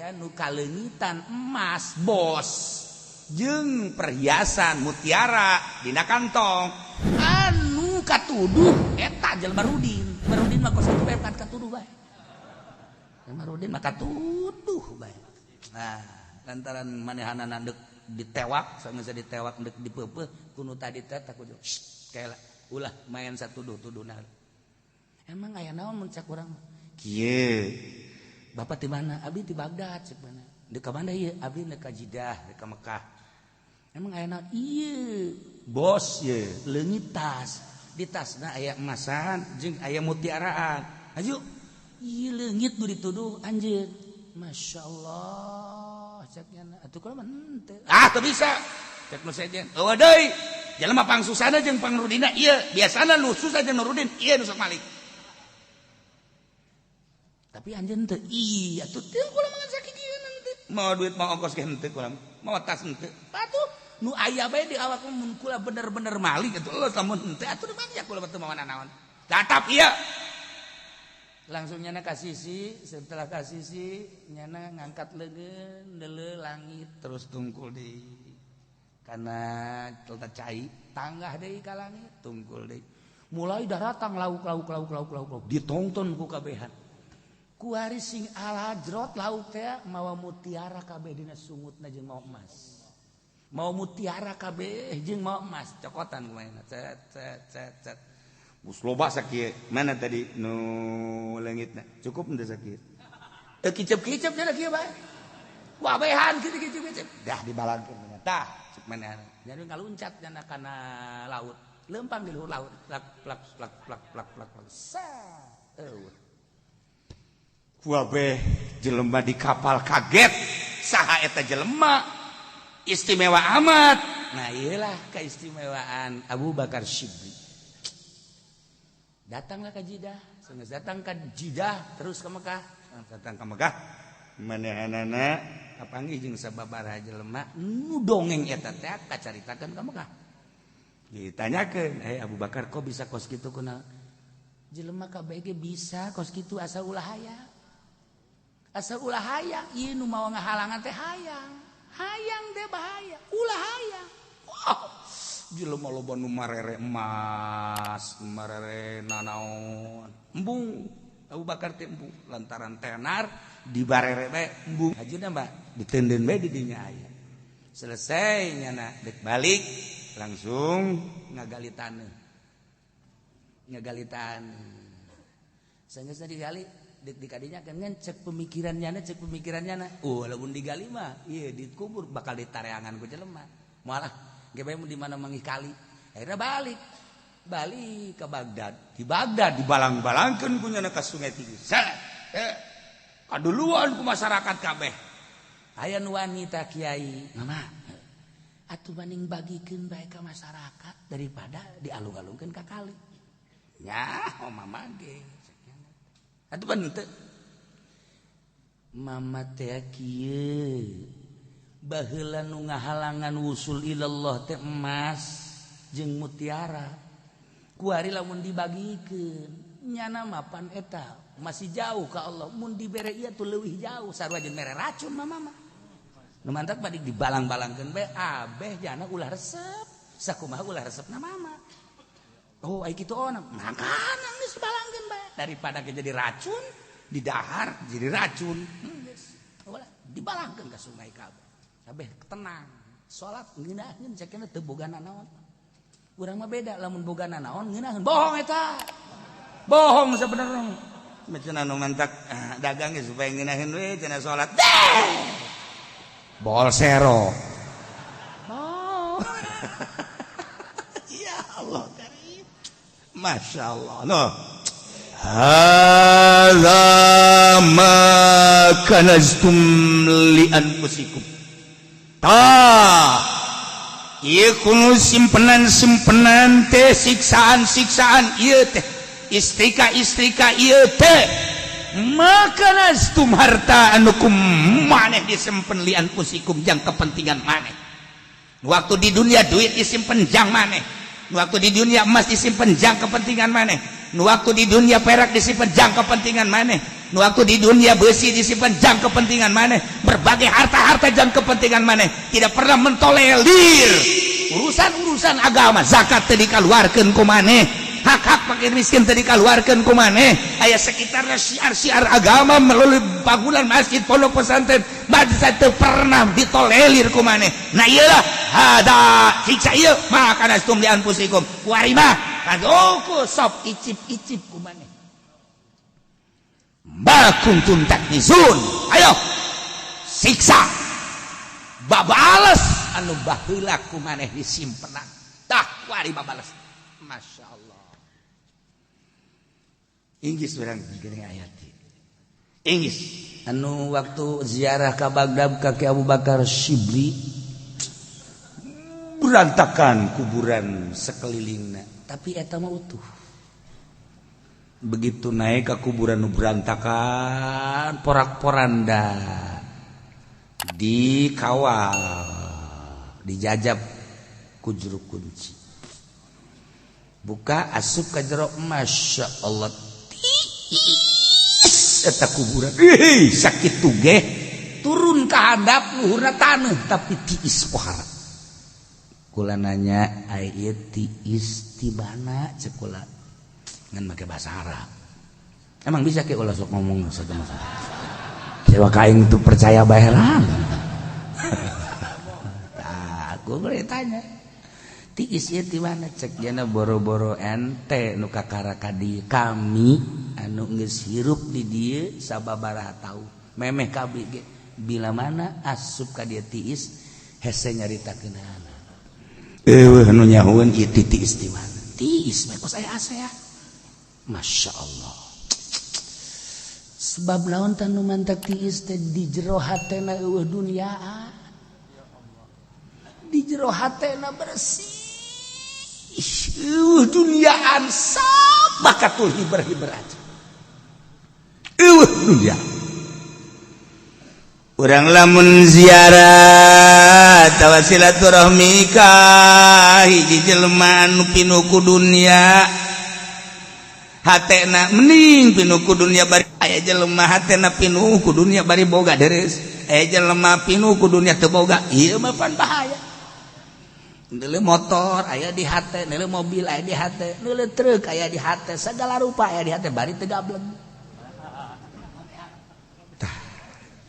Aya nu kaleungitan emas bos jeung perhiasan mutiara dina kantong. Anu katuduh eta jelema Rudin. Rudin mah kos kitu bae kan katuduh bae. Jelema Rudin mah katuduh bae. Nah, lantaran manehanana deuk ditewak, sanggeus ditewak deuk dipeupeuh ku nu tadi teh takut kayak ulah main satuduh-tuduhna. Emang aya naon mun cak urang mah? Kieu. Bapak di mana? Abdi di Baghdad cek mana. Deuk ka mana ieu? Abdi deuk ka Jeddah, deuk ka Mekah. Emang aya naon? Ieu bos ye leungit tas. Di tasna aya emasan jeung aya mutiaraan. Aju ieu leungit nu dituduh anjeun. Masya Allah cek nyana. Atuh kula mah henteu. Ah, teu bisa. Cek nu sejen. Eueuh deui. Jelema pangsusana jeung pangrudina ieu. Biasana nu susah jeung nu rudin ieu nu sok malik. Tapi anjeun teu iya atuh teu kula mah sakijieun henteu. Mau duit mau ongkos ge henteu kula. Mau tas henteu. Atuh nu aya bae di awak mun kula bener-bener malik atuh eueuh lamun henteu atuh di kula mah teu mawa nanaon. Tatap ieu. Langsung nyana ka sisi, setelah ka sisi nyana ngangkat leungeun deuleu langit terus tungkul deui. Kana telta cai tanggah deui ka langit tungkul deui. Mulai daratang lauk lauk lauk lauk lauk lauk ditonton ku kabehan. Kuari sing alajrot lauk teh mawa mutiara kabeh dina sungutna jeung mawa emas. Mawa mutiara kabeh jeung mawa emas cokotan kumaha cet cet cet cet. Geus loba sakieu. Mana tadi nu leungitna? Cukup henteu sakieu? Teu kicep-kicep nya kieu bae. Wabehan kitu kicep-kicep. Dah dibalangkeun tah cek manehna. Jadi ngaluncat nyana kana laut. Lempang di luhur laut. Plak plak plak plak plak plak plak. Sa. Eueuh. Wabeh jelema di kapal kaget. Saha eta jelema? Istimewa amat. Nah, iyalah keistimewaan Abu Bakar Shibli. Datanglah ke Jeddah, sanggeus datang ke Jeddah terus ke Mekah. Datang ke Mekah, manehanana kapanggih jeung sababaraha jelema nu dongeng eta teh kacaritakeun ka Mekah. Ditanyakeun, "Eh Abu Bakar kok bisa kos kitu kunaon?" Jelema kabeh ge bisa kos kitu asal ulah hayang. Asal ulah hayang, ieu nu mawa ngahalangan teh hayang. Hayang teh bahaya, ulah hayang. Wah, jelema loba nu marere emas, marere nanaon. Embung Abu Bakar teh embung lantaran tenar dibarere bae embung. Hajuna mah ditendeun bae di dinya aya. Selesai nyana dek balik langsung ngagali taneuh. Ngagali taneuh. Sanggeus digali dek dikadinya kan ngan cek pemikiran nyana cek pemikiran nyana. Oh, lamun digali mah ieu dikubur bakal ditareangan ku jelema. Malah ge bae di mana manggih kali. Akhirnya balik. Balik ke Baghdad. Di Baghdad dibalang-balangkeun ku nyana ka Sungai Tigris. Kaduluan ku masyarakat kabeh. Aya nu wanita kiai, mama. Atuh maning bagikeun bae ka masyarakat daripada dialung-alungkeun ka kali. Nya, oh mama ge. Atuh pan teu. Mama teh kieu. Baheula nu ngahalangan wusul ilallah teh emas jeung mutiara. Kuari lamun dibagikeun nyana mapan eta masih jauh ka Allah, mun dibere ieu tuh leuwih jauh sarua jeung mere racun mama mah. Nu mantak balik dibalang-balangkeun bae abeh jana ulah resep. Sakumaha ulah resepna mama. Oh, ai kitu ona. Makanan geus balangkeun bae daripada ke jadi racun didahar jadi racun. Geus. Ulah dibalangkeun ka sungai kabeh. Kabeh tenang. Salat ngeunaheun cekna teu boga nanaon. Urang mah beda lamun boga nanaon ngeunaheun bohong eta. Bohong sebenarnya. Cenah nu mantak dagang ge supaya ngeunaheun we cenah salat. Bol sero. Oh. Ya Allah karim. Masya Allah. No. Hadza ma kanaztum li anfusikum. Ta. Ieu kuno simpenan-simpenan teh siksaan-siksaan ieu teh istrika-istrika ieu teh makanaztum harta anu ku maneh disimpen li anfusikum jang kepentingan maneh. Waktu di dunia duit disimpen jang maneh. Waktu di dunia emas disimpen jang kepentingan maneh. Waktu di dunia perak disimpen jang kepentingan maneh. Nu waktu di dunia besi disimpan jang kepentingan maneh, berbagai harta-harta jang kepentingan maneh, tidak pernah mentolerir urusan-urusan agama. Zakat teu dikaluarkeun ku maneh, hak-hak fakir miskin teu dikaluarkeun ku maneh. Aya sekitarnya syiar-syiar agama melalui bangunan masjid, pondok pesantren, madrasah, teu pernah ditolerir ku maneh. Nah, iyalah hada siksa ieu ma kanaztum li anfusikum warima fadzuqu, sok icip-icip ku maneh ma kuntum taknizun. Ayo siksa babales anu baheula ku maneh disimpenan. Tah, wari babales. Masya Allah, Inggris urang geuning ayat Inggris anu waktu ziarah ka Baghdad ka Ki Abu Bakar Shibli, berantakan kuburan sekelilingna, tapi eta mah utuh. Begitu naik ke kuburan nu berantakan porak-poranda, dikawal, dijajab ku juru kunci, buka, asup ka jero, Masya Allah, tiis eta kuburan. Ih, sakit ge turun ke handap luhurna taneuh, tapi tiis pohara. Kula nanya, ai ieu tiis tibana? Cek kula ngan make bahasa Arab. Emang bisa ke ulah sok ngomong satu masalah. Siapa kaing itu percaya baheran. Nah, aku boleh tanya. Tiis ieu ti mana? Cek jana, boro-boro ente nu kakara ka dieu, kami anu geus hirup di dieu sababaraha taun. Memeh kabeh ge bila mana asup ka dieu tiis hese nyaritakeunana. Eueuh nu nyahoeun ieu tiis ti mana? Tiis bae kos aya AC ya. Masya Allah. Sebab naon tah nu mantak tiis teh? Di jero hatena eueuh duniaan. Di jero hatena bersih. Eueuh duniaan, sabakatul hiber-hiber aja. Eueuh dunia. Urang lamun ziarah tawa silaturahmi ka hiji jelema anu pinuh ku dunia, hatena mending pinuh ku dunia bari aya jelema hatena pinuh ku dunia bari boga deres, aya jelema pinuh ku dunia teu boga. Ieu mah pan bahaya. Neuleuh motor aya di hate, neuleuh mobil aya di hate, neuleuh truk aya di hate, segala rupa aya di hate bari teu gableng. Tah,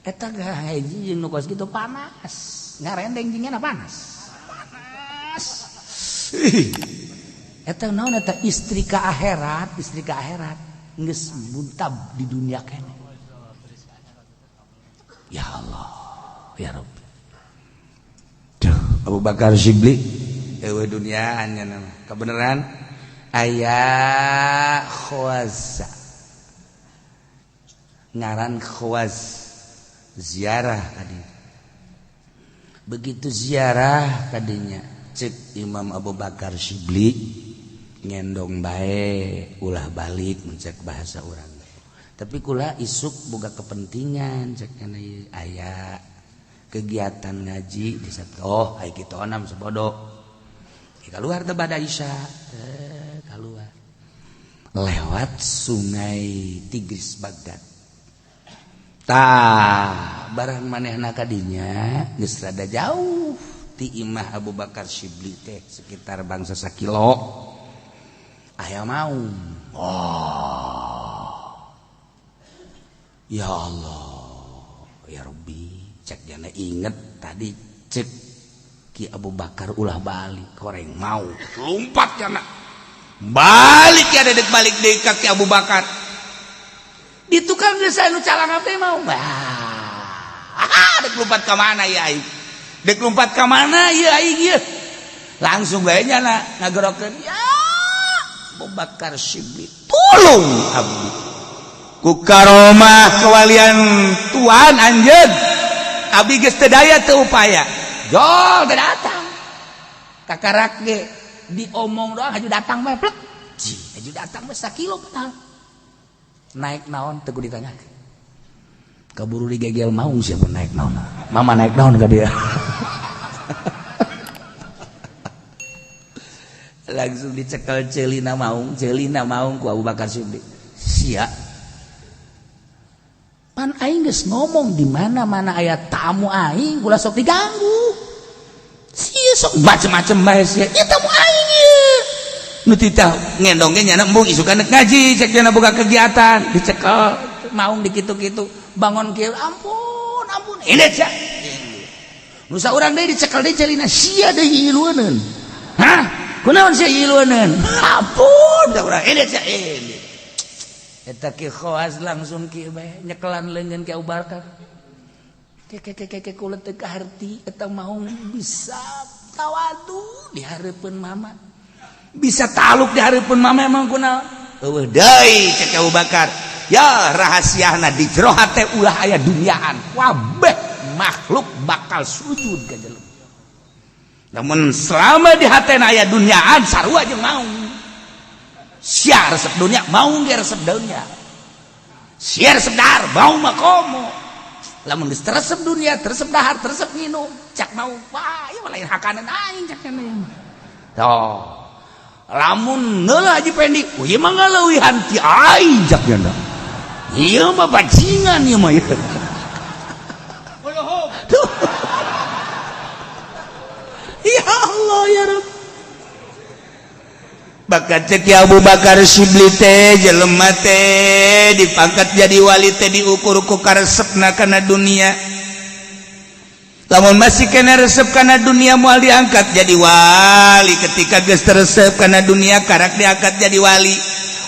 eta hiji jeung nu kos kitu panas, ngarendeng jeung panas. Panas. Eta naon eta? Istri ka akhirat, istri ka akhirat geus buntab di dunia kene. Ya Allah, ya Rabbi. Duh, Abu Bakar Shibli eueuh duniaan nya nama. Kebenaran aya khawaza. Ngaran khawaz ziarah tadi. Begitu ziarah kadinya, cek Imam Abu Bakar Shibli, ngendong bae ulah balik, mencek bahasa urang. Tapi kula isuk boga kepentingan, cek aya kegiatan ngaji di saat oh ai kitu onam sebodo. Keluar teh bada Isya, keluar lewat sungai Tigris Baghdad. Tah, barang manehna kadinya geus rada jauh ti imah Abu Bakar Shibli teh, sekitar bangsa sakilo, aya maung. Oh ya Allah ya Rabbi, cek jana, inget tadi cek Ki Abu Bakar ulah balik, koreng mau lompat jana balik ya, dedek balik deui ka Ki Abu Bakar di tukang desa nu calang teh mau. Bah, dek lompat ka mana ya aing? Dek lompat ka mana ya aing ieu? Langsung bae nya ngagerokeun, ya Abu Bakar Shibli, tolong abdi ku karomah kewalian tuan anjeun, abdi geus teu daya teu upaya. Jol teu datang kakarak ge diomong doang, haju datang bae plek. Ji, haju datang bae sakilo padahal. Naik naon teu ditanyakeun, kaburu digegel maung. Siapa naik naon? Mama naik naon ka dia? Langsung dicekel celina maung, celina maung ku Abu Bakar Siddiq. Sia geus ngomong di mana-mana aya tamu aing ulah sok diganggu. Sia sok macem-macem bae sia. Ieu tamu aing ieu. Nu titah ngendong ge nyana embung isukan rek ngaji cek cenah boga kegiatan dicekel maung dikitu-kitu bangun kieu ampun ampun ini sia. Nu saurang deui dicekel deui celina sia deui ilueuneun. Hah? Kunaon sia ilueuneun? Ampun da urang ini sia ini. Eta ki khawas langsung kieu bae nyekelan leungeun ki Abu Bakar. Ke ke ke ke kula teu kaharti eta maung bisa tawadu di hareupeun mama. Bisa taluk di hareupeun mama emang kunaon? Eueuh deui cek Abu Bakar. Ya rahasiana di jero hate ulah aya duniaan. Kabeh makhluk bakal sujud ka jelema. Namun selama di hatena aya duniaan sarua jeung maung. Sia resep dunia, maung ge resep dunia. Sia resep dahar, maung mah komo. Lamun geus teresep dunia, teresep dahar, teresep nginum, cak maung, wah ieu mah lain hakanan aing cak cenah. Tuh. Lamun neula Haji Pendi, oh ieu mah ngaleuwihan ti aing cak cenah. Ieu mah bajingan ieu mah. Tuh. Ya Allah ya Rabb. Bakat cek Abu Bakar Syibli teh jelema teh dipangkat jadi wali teh diukur ku karesepna kana dunia. Lamun masih kena resep kana dunia moal diangkat jadi wali. Ketika geus teresep kana dunia karak diangkat jadi wali.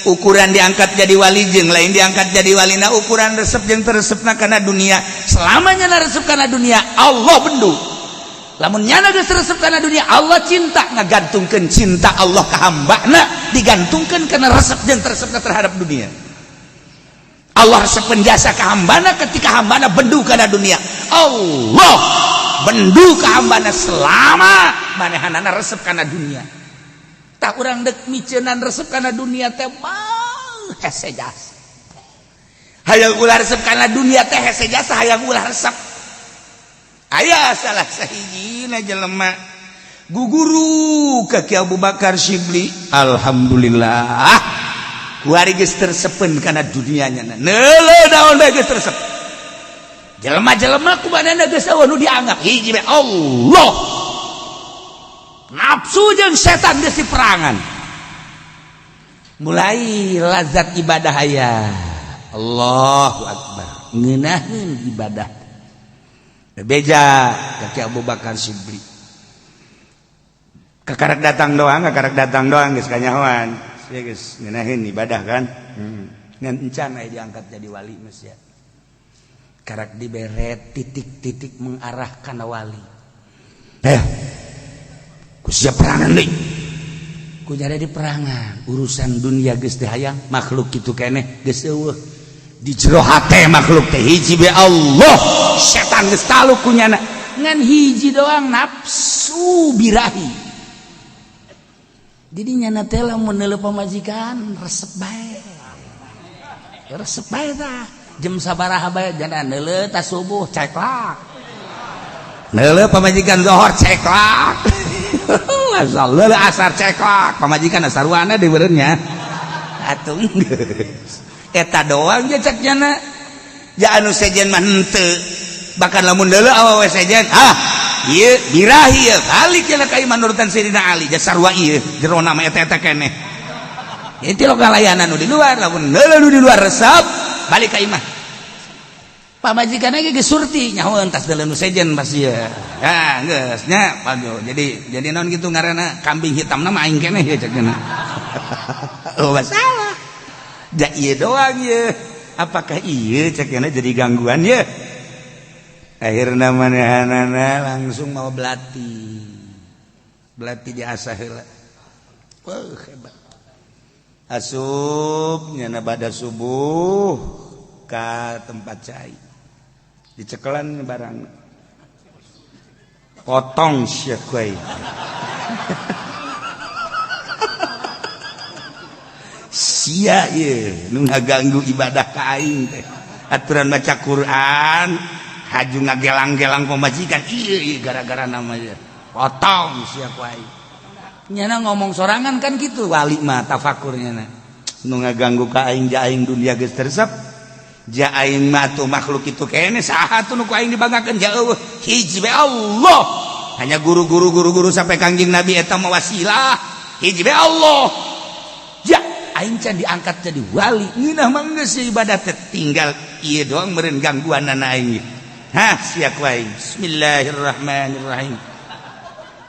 Ukuran diangkat jadi wali jeung lain diangkat jadi wali na ukuran resep jeung teresepna kana dunia. Selamanya na resep kana dunia Allah bendu. Lamun nyana geus resep kana dunia Allah cinta ngagantungkeun cinta Allah ka hambana digantungkeun kana resep jeung teresepna terhadap dunia. Allah resep penjasa ka hambana ketika hambana bendu kana dunia. Allah bendu ka hambana selama manehanana resep kana dunia. Tak urang dek miceunan resep kana dunia teh mah hese jasa. Hayang ulah resep kana dunia teh hese jasa hayang ulah resep. Aya salah sahijina jelema guguru ka Ki Abu Bakar Syibli. Alhamdulillah kuari geus tersepen kana dunianya. Neuleuh naon bae geus tersep. Jelema-jelema ku manehna geus eueuh nu dianggap hiji bae Allah. Nafsu jeung setan geus diperangan. Mulai lazat ibadah aya. Allahu akbar. Ngeunaheun ibadah. Beja ka Abu Bakar Syibli. Kakarak datang doang, kakarak datang doang geus kanyahoan. Sia geus ngeunaheun ibadah kan. Ngan encan aya diangkat jadi wali geus ya. Karak dibere titik-titik mengarah kana wali. Ku siap perangan deui. Ku jadi di perangan, urusan dunia geus teu hayang, makhluk kitu keneh geus eueuh. Di jero hate makhluk teh hiji be Allah, setan geus taluk ku nyana. Ngan hiji doang nafsu birahi. Jadi nyana teh lamun neuleuh pamajikan resep bae. Resep bae tah. Jam sabaraha bae jana neuleuh tas subuh ceklak. Neuleuh pamajikan zohor ceklak. Asal leuleuh asar ceklak, pamajikan asarwana di beureunnya. Atuh geus. Eta doang je cek nyana. Ja anu sejen mah henteu. Bahkan lamun neuleuh awewe sejen, ah ieu birahi ieu balik cenah ka imah nurutan Sayyidina Ali, ja sarua ieu jerona mah eta-eta keneh. Itu lo ngalayanan nu di luar, lamun neuleuh nu di luar resep, balik ka imah. Pamajikan ge geus surti nyahoeun tas deuleu nu sejen pasti ya. Ya geus nya jadi naon kitu ngaranna kambing hitamna mah aing keneh ieu cek cenah. Oh masalah. Ja ieu doang ieu. Apakah ieu cek cenah jadi gangguan ye? Akhirna manehanana langsung mau belati. Belati diasah heula. Wah hebat. Asup nyana pada subuh ka tempat cai. Dicekelan barang. Potong sia kuai. Sia ieu nu ngaganggu ibadah ka aing teh. Aturan baca Quran, haju ngagelang-gelang pamajikan ieu ieu gara-gara namanya. Potong sia kuai. Nyana ngomong sorangan kan gitu wali mah tafakurnya na. Nu ngaganggu ka aing ja aing dunia geus teresep. Ja aing mah tuh makhluk itu kene saha tuh nu ku aing dibanggakeun? Ja eueuh, hiji bae Allah. Hanya guru-guru guru-guru sampai Kangjeng Nabi eta mah wasilah, hiji bae Allah. Ja aing can diangkat jadi wali, ngeunah mah geus ibadah teh tinggal ieu doang meureun gangguanana aing. Hah, sia ku aing. Bismillahirrahmanirrahim.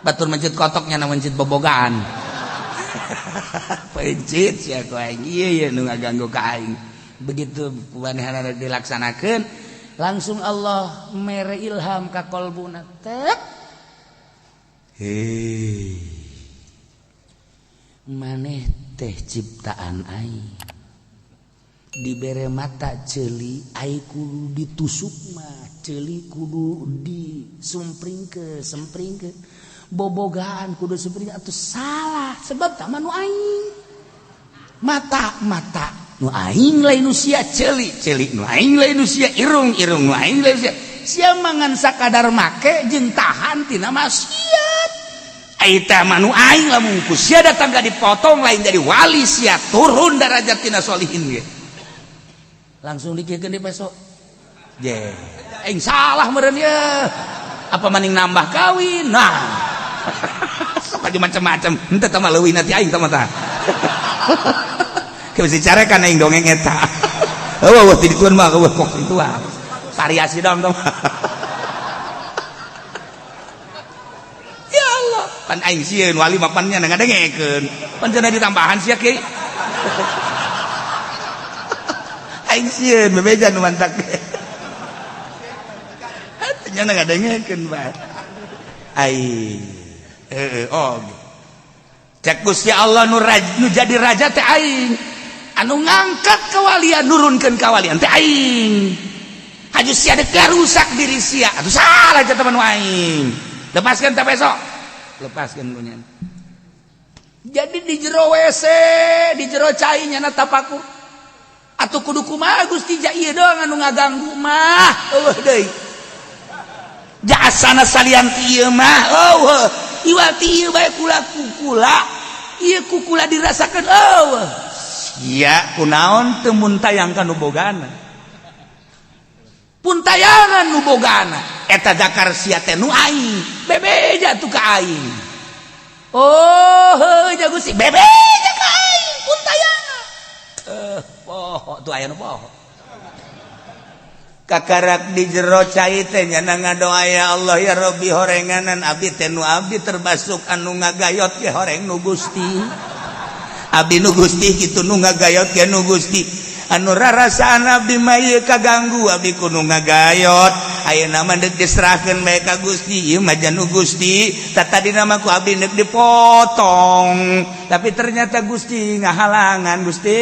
Batur mencit kotoknya na mencit bobogaan. Pencit sia ku aing. Ieu ieu nu ngaganggu ka aing. Begitu manehanana dilaksanakeun, langsung Allah mere ilham ka kolbuna. Tek. Hei. Maneh teh ciptaan aing. Dibere mata ceuli ai kudu ditusuk mah, ceuli kudu disumpringkeun, sempringkeun. Bobogaan kudu sempring atuh salah sebab tah nu aing. Mata mata nu aing lain nu sia, ceuli ceuli nu aing lain nu sia, irung irung nu aing lain sia. Sia mangan sakadar make jeung tahan tina maksiat. Ai teh mah nu aing, lamun ku sia datang gak dipotong lain jadi wali sia, turun derajat tina solihin ge. Langsung dikiekeun di peso. Je, aing salah meureun ye. Apa maning nambah kawin? Nah. Sok aja macam-macam. Henteu tah mah leuwih nanti aing tah mah tah. Ke bisi carekan aing dongeng eta. Eueuh eueuh ti dituan mah eueuh kok itu ah. Variasi dong tah. Ya Allah, pan aing sieun wali mah pan nya ngadengekeun. Pan cenah ditambahan sia kieu. Aing sieun bebeja nu mantak. Hatunya ngadengekeun bae. Ai heeh oh. Cek Gusti Allah nu, nu jadi raja teh aing. Anu ngangkat kewalian nurunkeun kawalian teh aing. Haju sia dek rusak diri sia. Atuh salah teh teman aing. Lepaskan teh besok. Lepaskan lu nya. Jadi di jero WC, di jero cai nya tapakur. Atuh kudu kumaha Gusti, ja ieu doang anu ngaganggu mah. Eueuh deui. Jasana salian ti ieu mah eueuh. Iwal ti ieu bae kula kukula. Ieu kukula dirasakeun eueuh. Sia kunaon teu muntayang ka nu bogana. Puntayangan nu bogana. Eta dakar sia teh nu aing. Bebeja tuh ka aing. Oh, heuh ja Gusti, bebeja ka aing puntayangan. Poho tuh aya nu poho. Kakarak di jero cai teh nya ngadoa, ya Allah ya Rabbi, horenganan abdi teh nu abdi terbasuk anu ngagayot ge horeng nu Gusti. Abdi nu Gusti kitu nu ngagayot ge nu Gusti. Anu rarasaan abdi mah ieu kaganggu abdi kudu ngagayot. Ayeuna mah deuk diserahkeun bae ka Gusti, ieu mah nu Gusti. Tadina mah ku abdi deuk dipotong, tapi ternyata Gusti ngahalangan. Gusti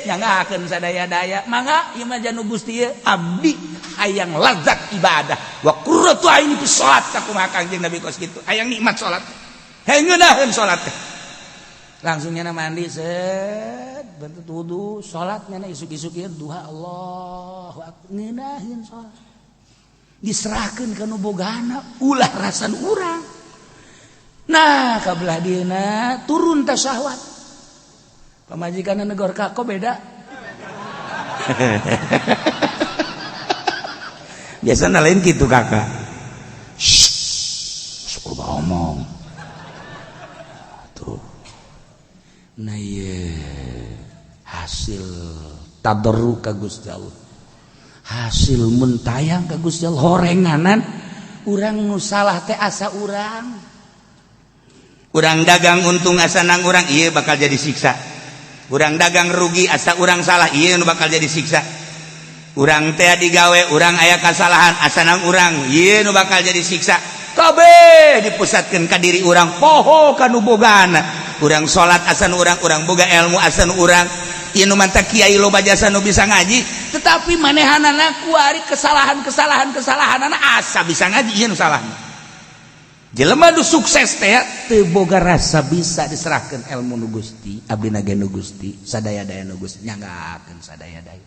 nyanggakeun sadaya-daya, mangga ieu mah nu Gusti ieu. Abdi hayang lazat ibadah, wa qurratu aini fi salat, sakumaha Kangjeng Nabi kos kitu, hayang nikmat salat, hayang ngeunaheun salat teh. Langsung nyana mandi set bentuk wudu salat, nyana isuk-isuk ieu duha, Allahu akbar, ngeunaheun salat. Diserahkeun ka nu bogana, ulah rasan urang. Nah, kabelah dieuna turun teh syahwat, pamajikan negor, "Kak, kok beda?" Biasa lain gitu, "Kakak, shh, sok ngomong tuh." Nah, iya, hasil tadarru ka Gusti Allah, hasil muntayang ka Gusti Allah, horenganan urang nu salah teh asa urang. Urang dagang untung asa nang urang, iya bakal jadi siksa. Urang dagang rugi asa urang salah, iya nu bakal jadi siksa. Urang teh digawe urang aya kasalahan asa nang urang, iya nu bakal jadi siksa. Kabeh dipusatkeun ka diri urang, poho ka nu bogana. Urang salat asan urang, urang boga ilmu asan urang. Ieu nu mantak kiai loba jasa nu bisa ngaji, tetapi manehanana kuari kesalahan-kesalahan kesalahanana asa bisa ngaji. Ieu nu salahna jelema nu sukses teh teu boga rasa bisa, diserahkeun ilmu nu Gusti, abdi ge nu Gusti, sadaya-daya nu Gusti, nyanggakeun sadaya-daya,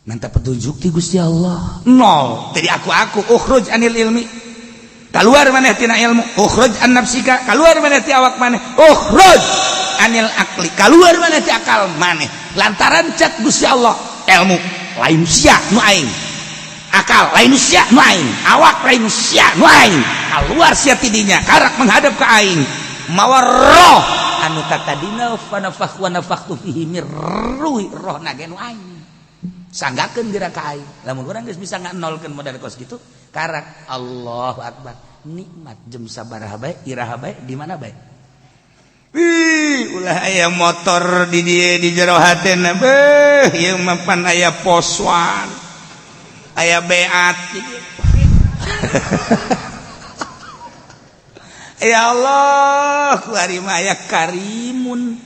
minta petunjuk ti Gusti Allah. Nol jadi aku ukhruj anil ilmi, keluar maneh tina ilmu, ukhruj an nafsika, keluar maneh ti awak maneh, ukhruj anil akli, keluar maneh ti akal maneh, lantaran cek Gusti Allah ilmu lain sia nu aing, akal lain sia nu aing, awak lain sia nu aing, keluar sia tidinya karak menghadap ke aing, mawa roh anu tatadina fanafakh wa nafakhtu fihi mir ruhi, roh nage nu aing sanggakeun geura ka aing. Lamun urang geus bisa nganolkeun modal kos kitu karak Allahu akbar, nikmat jam sabaraha bae, iraha bae, di mana bae. Wih, ulah aya motor di dieu di jero hatena, beuh ieu mah pan aya poswan, aya beat. Ya Allah, ku ari mah aya karimun.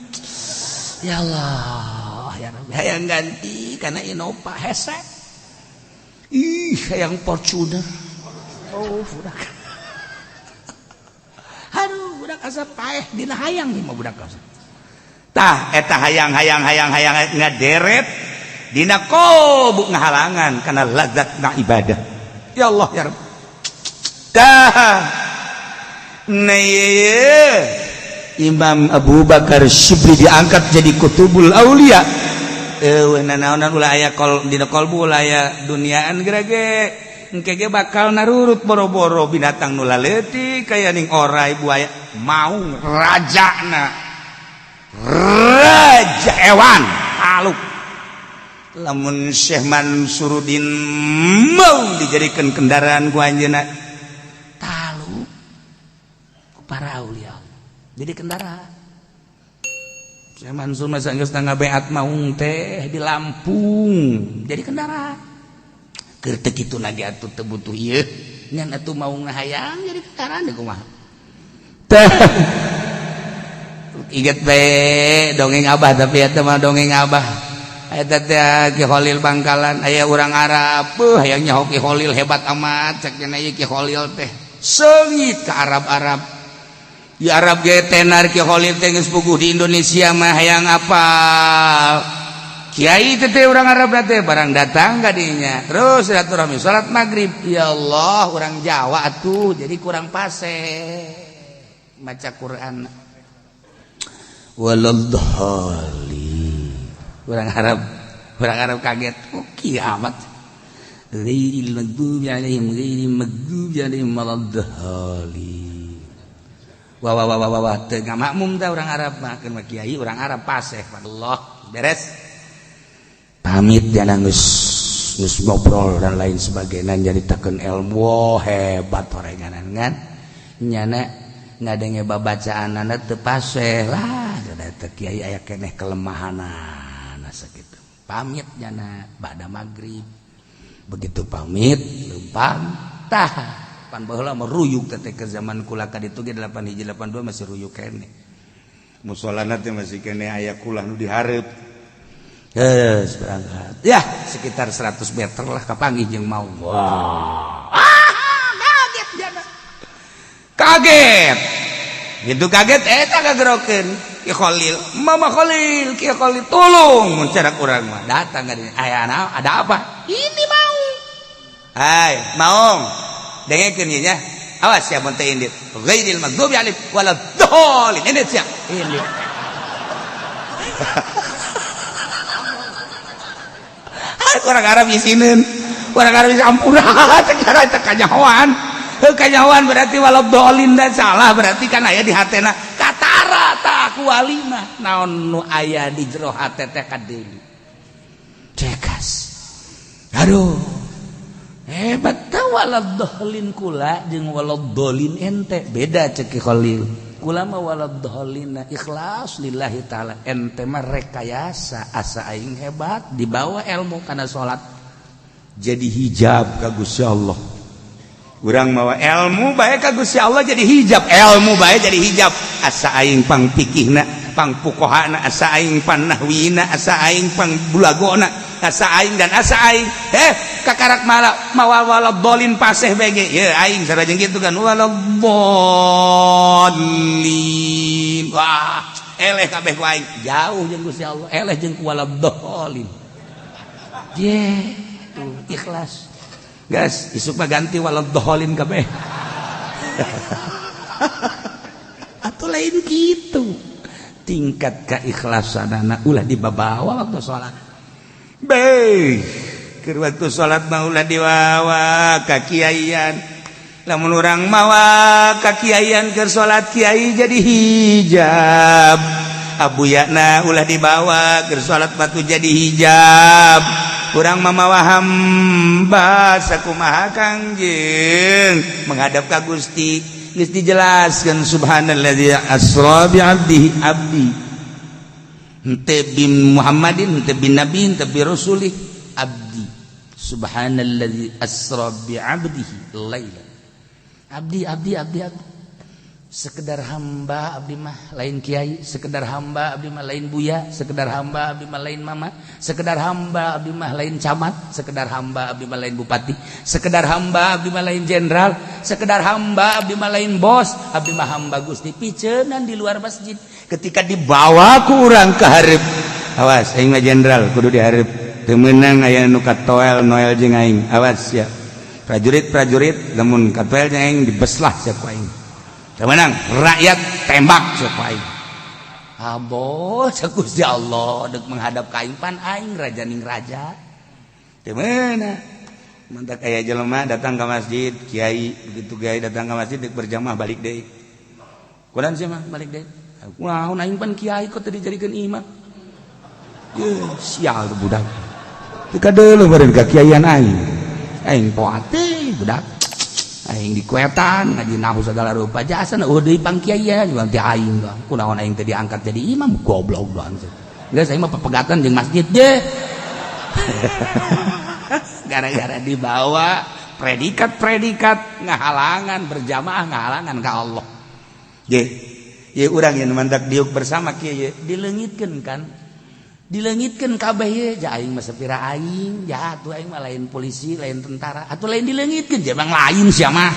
Ya Allah, ya Rabbi, hayang ganti kana Innova hese. Ih, hayang Fortuner. Oh, budak. Aduh, budak asa paeh dina hayang mah budak asa. Tah, eta hayang hayang hayang hayang ngaderet dina kobuk ngahalangan kana lazatna ibadah. Ya Allah ya Rabb. Tah. Nah, Imam Abu Bakar Syibli diangkat jadi Kutubul Aulia. Eueuh nanaonan ulah aya kol dina kolbu, ulah aya duniaan gerage. Engke ge bakal narurut boro-boro binatang nu laleutik kaya ning orai buaya maung rajana. Raja hewan taluk. Lamun Syekh Mansurudin mau dijadikan kendaraan ku anjeunna taluk ku para aulia. Jadi kendaraan. Syekh Mansur masa geus ngabeat maung teh di Lampung jadi kendaraan. Keur teu kitu lagi atuh teu butuh ieu ngan atuh maung hayang jadi kendaraan deui kumaha. Tah inget bae dongeng abah, tapi eta mah dongeng abah. Eta teh Ki Kholil Bangkalan aya urang Arab, beuh hayang nyaho Ki Kholil hebat amat cek cenah ieu Ki Kholil teh. Seungit ka Arab-Arab. Di Arab ge tenar Ki Kholil teh geus puguh di Indonesia mah hayang apal. Kiai teh urang Arab teh barang datang ka dinya. Terus silaturahmi salat maghrib. Ya Allah, urang Jawa atuh jadi kurang pase maca Quran. Waladhdallin. Urang Arab kaget. Oh, kiamat. Ghairil maghdubi alaihim ghairil maghdubi alaihim waladdallin. Wah wah wah wah wah teu ngamakmum tah urang Arab mah, keun mah kiai urang Arab paseh. Allah beres. Pamit jangan geus geus ngobrol dan lain sebagainya nyaritakeun ilmu, oh, hebat orenganan kan nyana ngadenge babacaanana teu paseh lah da teh kiai aya keneh kelemahanana sakitu. Pamit nyana ba'da magrib. Begitu pamit leumpang tah pan baheula mah ruyuk teh ke zaman kula ka ditu ge 8 hiji 82 masih ruyuk keneh. Musolana teh masih keneh aya kulah nu dihareup. Yes, berangkat. Ya, sekitar 100 meter lah kapanggih jeung mau. Wah. Ah, kaget jana. Kaget. Gitu kaget eta kagerokeun. Ki Kholil, Mama Kholil, Ki Kholil tolong mun cara urang mah. Datang ka dinya. Aya ada apa? Ini mau. Hai, maung. Dengekeun ieu nya. Awas ya mun teu indit. Ghairil maghdubi alaihim waladdallin. Indit sia. Indit. Orang Arab isineun, orang Arab isi ampura secara teu kanyahoan. Heuh kanyahoan berarti waladhdallin dan salah berarti kan aya di hatena katara tah ku wali mah naon nu aya di jero hate teh kadeuli. Cekas. Aduh. Hebat tah waladhdallin kula jeung waladhdallin ente beda cek Ki Kholil. Kula mah waladhdallin ikhlas lillahi taala, ente mah rekayasa asa aing hebat dibawa ilmu kana salat jadi hijab ka Gusti Allah. Urang mawa ilmu bae ka Gusti Allah jadi hijab, ilmu bae jadi hijab asa aing pang pikihna, pang fuqahana, asa aing pan nahwina, asa aing pang bulagona, asa aing dan asa aing kakarak malah mawa waladhdallin paseh bege ye aing sarajeng kitu kan waladhdallin. Wah eleh kabeh ku aing jauh jeung Gusti Allah, eleh jeung ku waladhdallin. Ye tuh ikhlas gas isuk mah ganti waladhdallin kabeh. Atuh lain kitu tingkat keikhlasanana ulah dibabawa waktu salat. Beh Keur waktu salat mah ulah diwawa ka kiaian. Lamun urang mawa ka kiaian keur salat, kiai jadi hijab. Abuyana ulah dibawa keur salat, batu jadi hijab. Urang mamawa hamba sakumaha Kangjeng menghadap ka Gusti. Geus dijelaskeun, subhanalladzi asra bi abdihi, abdi henteu bin Muhammadin, henteu bin nabi, henteu bi rasulih, abdi. Subhanalladzi asra bi abdihi laila, abdi, abdi, abdi, abdi, sekedar hamba abdi mah, lain kiai. Sekedar hamba abdi mah, lain buya. Sekedar hamba abdi mah, lain mama. Sekedar hamba abdi mah, lain camat. Sekedar hamba abdi mah, lain bupati. Sekedar hamba abdi mah, lain jenderal. Sekedar hamba abdi mah, lain bos. Abdi mah hamba Gusti. Piceunan di luar masjid ketika dibawa ku urang ke hareup, awas, aing mah jenderal, kudu dihareup. Teu meunang aya nu katoel noel jeung aing. Awas ya, prajurit-prajurit, lamun katoel jeung aing dibeslah sia ku aing. Teu meunang rakyat tembak sia ku aing. Abo cek Gusti Allah dek menghadap ka aing, pan aing raja ning raja. Teu meunang. Mantak aya jelema datang ke masjid, kiai, begitu kiai datang ke masjid dek berjamaah, balik deui. Kunaon sih mah balik deui? Kunaon, aing pan kiai kok teu dijadikeun imam. Ye, sial tuh budak. Teu kadeuleu beureun ka kiaian aing. Aing poa teh budak. Aing dikuetan ngaji nahu segala rupa jasa eueuh deui pang kiai juga teh aing doang. Kunaon aing teh diangkat jadi imam, goblok doang. Geus, aing mah pepegatan jeung masjid deh. Gara-gara dibawa predikat-predikat ngahalangan berjamaah, ngahalangan ka Allah. Ye, ye urang yang mantak diuk bersama kieu ye dileungitkeun kan. Dileungitkeun kabeh ye, ja aing mah sapira aing, ja atuh aing mah lain polisi, lain tentara, atuh lain dileungitkeun, ja emang lain sia mah.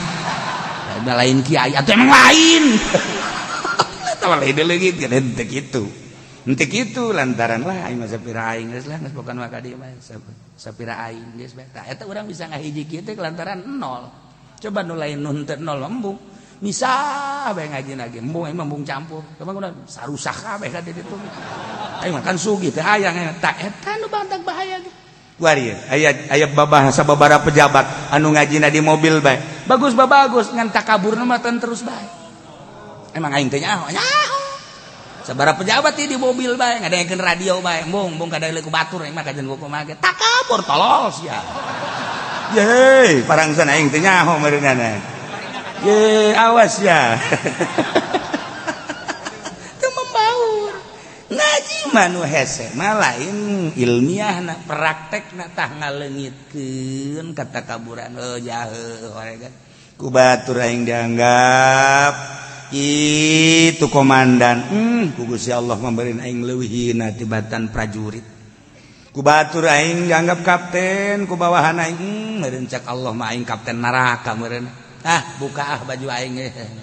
Lain kiai atuh emang lain. Eta mah lain dileungitkeun, henteu kitu. Henteu kitu lantaran lah aing mah sapira aing, geus lah, geus bukan mah ka dieu mah sapira aing geus bae. Tah eta urang bisa ngahiji kieu teh lantaran nol. Coba nu lain nu henteu nol, embung. Misah bae ngaji lagi, embung aing mah embung campur. Coba udah sarusak kabeh ka ditu. Aing mah kan sugih teh hayang tah eta nu bantak bahaya ge. Kuari aya aya babahasa babara pejabat anu ngajina di mobil bae. Bagus bagus, ngan takaburna mah terus bae. Emang aing teh nyaho nyaho. Sabara pejabat di mobil bae ngadengekeun radio bae, embung embung kadang ku batur aing mah kajian kumaha ge. Takabur tolol sia. Ye, parangsan aing teh nyaho meureunana. Ye, awas ya. Teu membaur. Ngaji mah nu hese mah lain ilmiah na, praktekna tah ngaleungitkeun katakaburan. Oh, jahe kan. Ku batur aing dianggap itu komandan. Ku Gusti Allah memberi aing leuwih hina tibatan prajurit. Ku batur aing dianggap kapten, ku bawahan aing meureun cak Allah mah aing kapten neraka meureun. Ah, buka ah baju aing,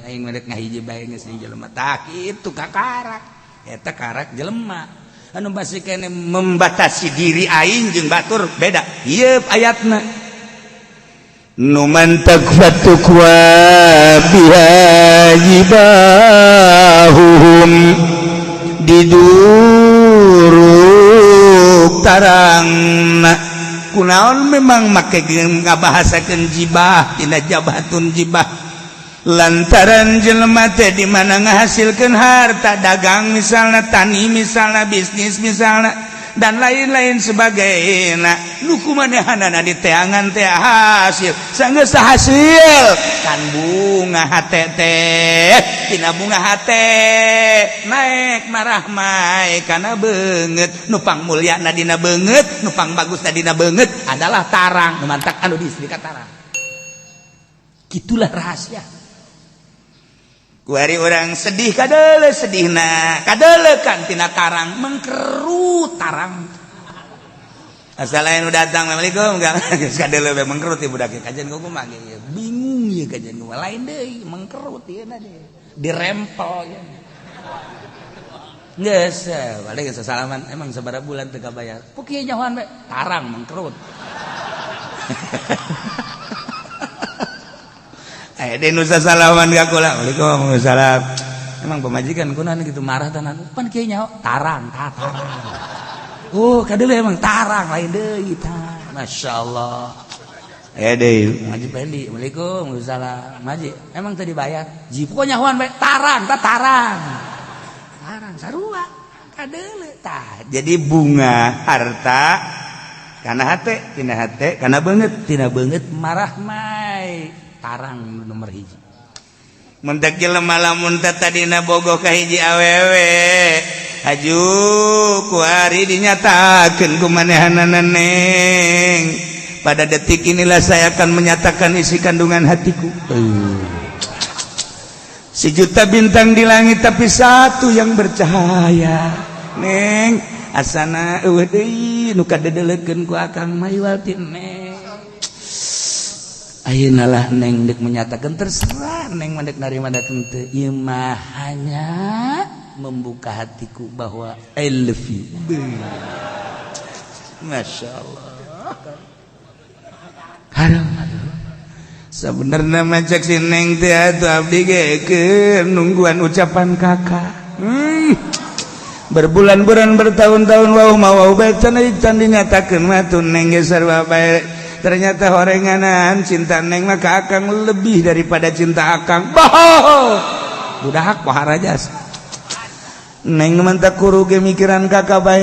aing merek ngahiji bae geus jeung jelema. Tah kitu kakarak. Eta karak jelema. Anu masih kene membatasi diri aing jeung batur beda. Ieu ayatna. Nu mantak fatukwa biha jibahuhum, diduruk tarangna. Kunaon memang make ngabahasakeun jibah tina jabatun jibah? Lantaran jelema teh di mana ngahasilkeun harta, dagang misalnya, tani misalnya, bisnis misalnya, dan lain-lain sebagainya, nu kumanehanana di teangan teh hasil sanggeus hasil kan bunga hate teh, tina bunga hate naek marahmai kana beungeut. Nu pang mulyana dina beungeut, nu pang bagusna dina beungeut adalah tarang. Nu mantak anu di tarang. Gitulah rahasia. Kuari orang sedih kadele, sedihna kadele kan tina tarang mengkerut tarang. Asal lain udah datang, "Assalamualaikum," enggak kadele be mengkerut ya budak. Kajian kumaha ge bingung ya, kajian kumaha lain deui mengkerut ya deui dirempel ya. Geus balik geus salaman, emang sabaraha bulan teu kabayar? Ku kieu nyahoan we tarang mengkerut. Eh, de nu salaman ka kula, "Waalaikumsalam." Emang pemajikan kunaon gitu marah tenan? Pan kieu nyaho tarang, tarang. Oh, kadele emang tarang lain deui tah. Masya Allah. Eh deh, ngaji Pendi, Assalamualaikum, salam. Ngaji, emang tadi bayar? Ji, pokoknya nyahoan bae, tarang, ta tarang. Tarang sarua, kadeule tah. Jadi bunga harta kana hate, tina hate kana beungeut, tina beungeut marah mai tarang nomor hiji. Mentak jelema lamun teh tadina bogoh ka hiji awewe, haju kuari dinyatakeun ku manehanana, "Neng, pada detik inilah saya akan menyatakan isi kandungan hatiku. Sejuta bintang di langit, tapi satu yang bercahaya. Neng, asana eueuh deui nu kadedelekeun ku akang mah iwal ti neng. Ayeuna lah neng dek menyatakan, terserah neng mah dek narima dateng teu. Ieu mah hanya membuka hatiku bahwa I love you." Masya Allah. Aduh, aduh. Sebenarnya mah cek si neng teh atuh abdi ge keur nungguan ucapan kakak. Berbulan-bulan, bertahun-tahun, wow mau wow bae can can dinyatakeun mah tuh neng ge sarua bae. Ternyata horenganan cinta neng mah ka akang lebih daripada cinta akang. Boh. Budak poharajas. Neng mantap kuru ge mikiran kakak bae.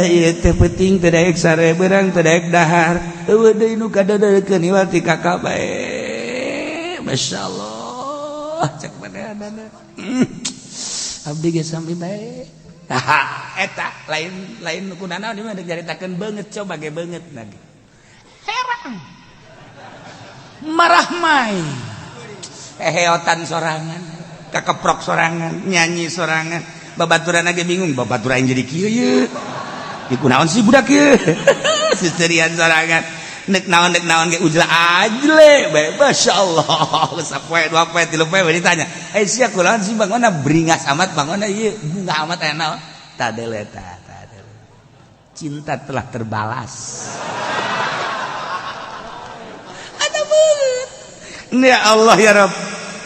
Ieu teh penting teu daek sare, beurang teu daek dahar. Eueuh deui nu kadeudeulkeun iwal ti kakak bae. Masyaallah, cek manehna. Abdi ge sami bae. Eta lain lain nu kunanaon ieu mah dek caritakeun beungeut, coba ge beungeut lagi. Herang. Marah mai. Heheotan sorangan, kakeprok sorangan, nyanyi sorangan. Babaturan ge bingung, babaturan jadi kieu ye. Ieu kunaon sih budak ieu? Seserian sorangan. Nek naon nek naon ge ujla ajle bae, masyaallah. Sapoe, dua poe, tilu poe ditanya. "Eh, sia kunaon sih bangona beringas amat, bangona ieu bunga amat, aya naon?" Tadele ta, tadele. Cinta telah terbalas. Ada banget. Ya Allah ya Rabb.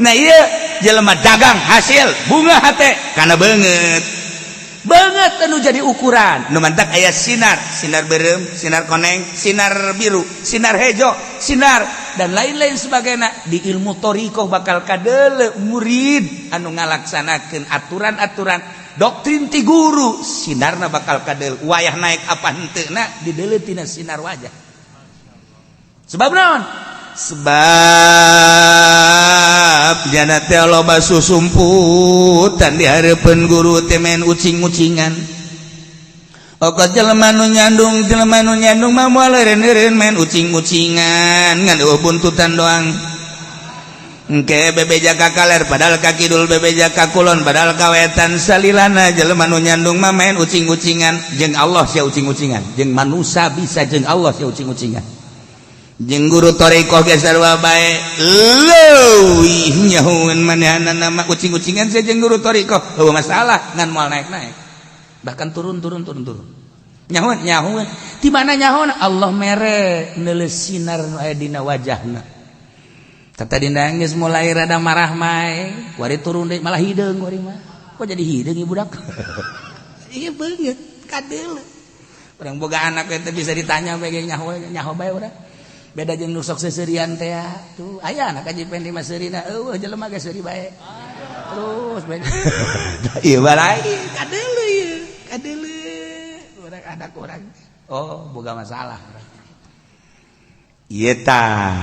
Nah, iya jelema dagang hasil bunga hate karena beungeut. Beungeut anu jadi ukuran. Nu mantak aya sinar, sinar beureum, sinar koneng, sinar biru, sinar hejo, sinar dan lain-lain sebagainya. Di ilmu thoriqoh bakal kadele murid anu ngalaksanakeun aturan-aturan doktrin ti guru, sinarna bakal kadele wayah naik apa henteu na dideuleu tina sinar wajah. Sebab naon? Sebab jana teh loba susumputan di hareupeun guru teh main ucing-ucingan. Oka jelema nu nyandung, jelema nu nyandung mah moal eureun-eureun main ucing-ucingan, ngan eueuh buntutan doang. Engke bebeja ka kaler padahal ka kidul, bebeja ka kulon padahal ka wetan. Salilana jelema nu nyandung mah main ucing-ucingan. Jeung Allah sia ucing-ucingan, jeung manusia bisa, jeung Allah sia ucing-ucingan, jeung guru thoriqoh ge sarua bae. Leuwih nyahoeun manehna mah ucing-ucingan sia jeung guru thoriqoh eueuh masalah, ngan moal naik-naik, bahkan turun turun turun turun. Nyahoeun nyahoeun di mana nyahoeun? Allah mere neuleus sinar nu aya dina wajahna. Tata nangis mulai rada marah mai kuari turun deui, malah hideung kuari mah. Kok jadi hideung ieu budak? Ieu beungeut kadeuleu. Urang boga anak teh bisa ditanya bae ge nyaho nyaho bae urang. Beda jeung nu sok seuseurian teh tuh. Aya anak Haji Pendi mah seurina eueuh, jelema ge seuri bae. Terus bae. Ieu mah lain, kadeuleu ieu, kadeuleu. Urang anak urang. Oh, boga masalah. Ieu tah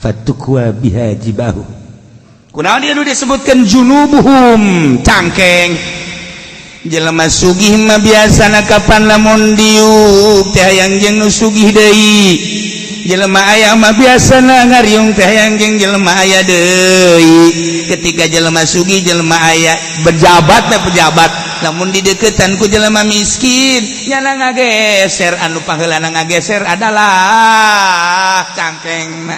fatukwa biha jibahu. Kunaon dia nu disebutkan junubuhum, cangkeng? Jelema sugih mah biasana kapan lamun diuk teh hayang jeung nu sugih deui. Jelema aya mah biasana ngariung teh hayang jeung jelema aya deui. Ketika jelema sugih, jelema aya, pejabat teh pejabat, lamun dideketan ku jelema miskin nyana ngageser. Anu pangheulana ngageser adalah cangkeng.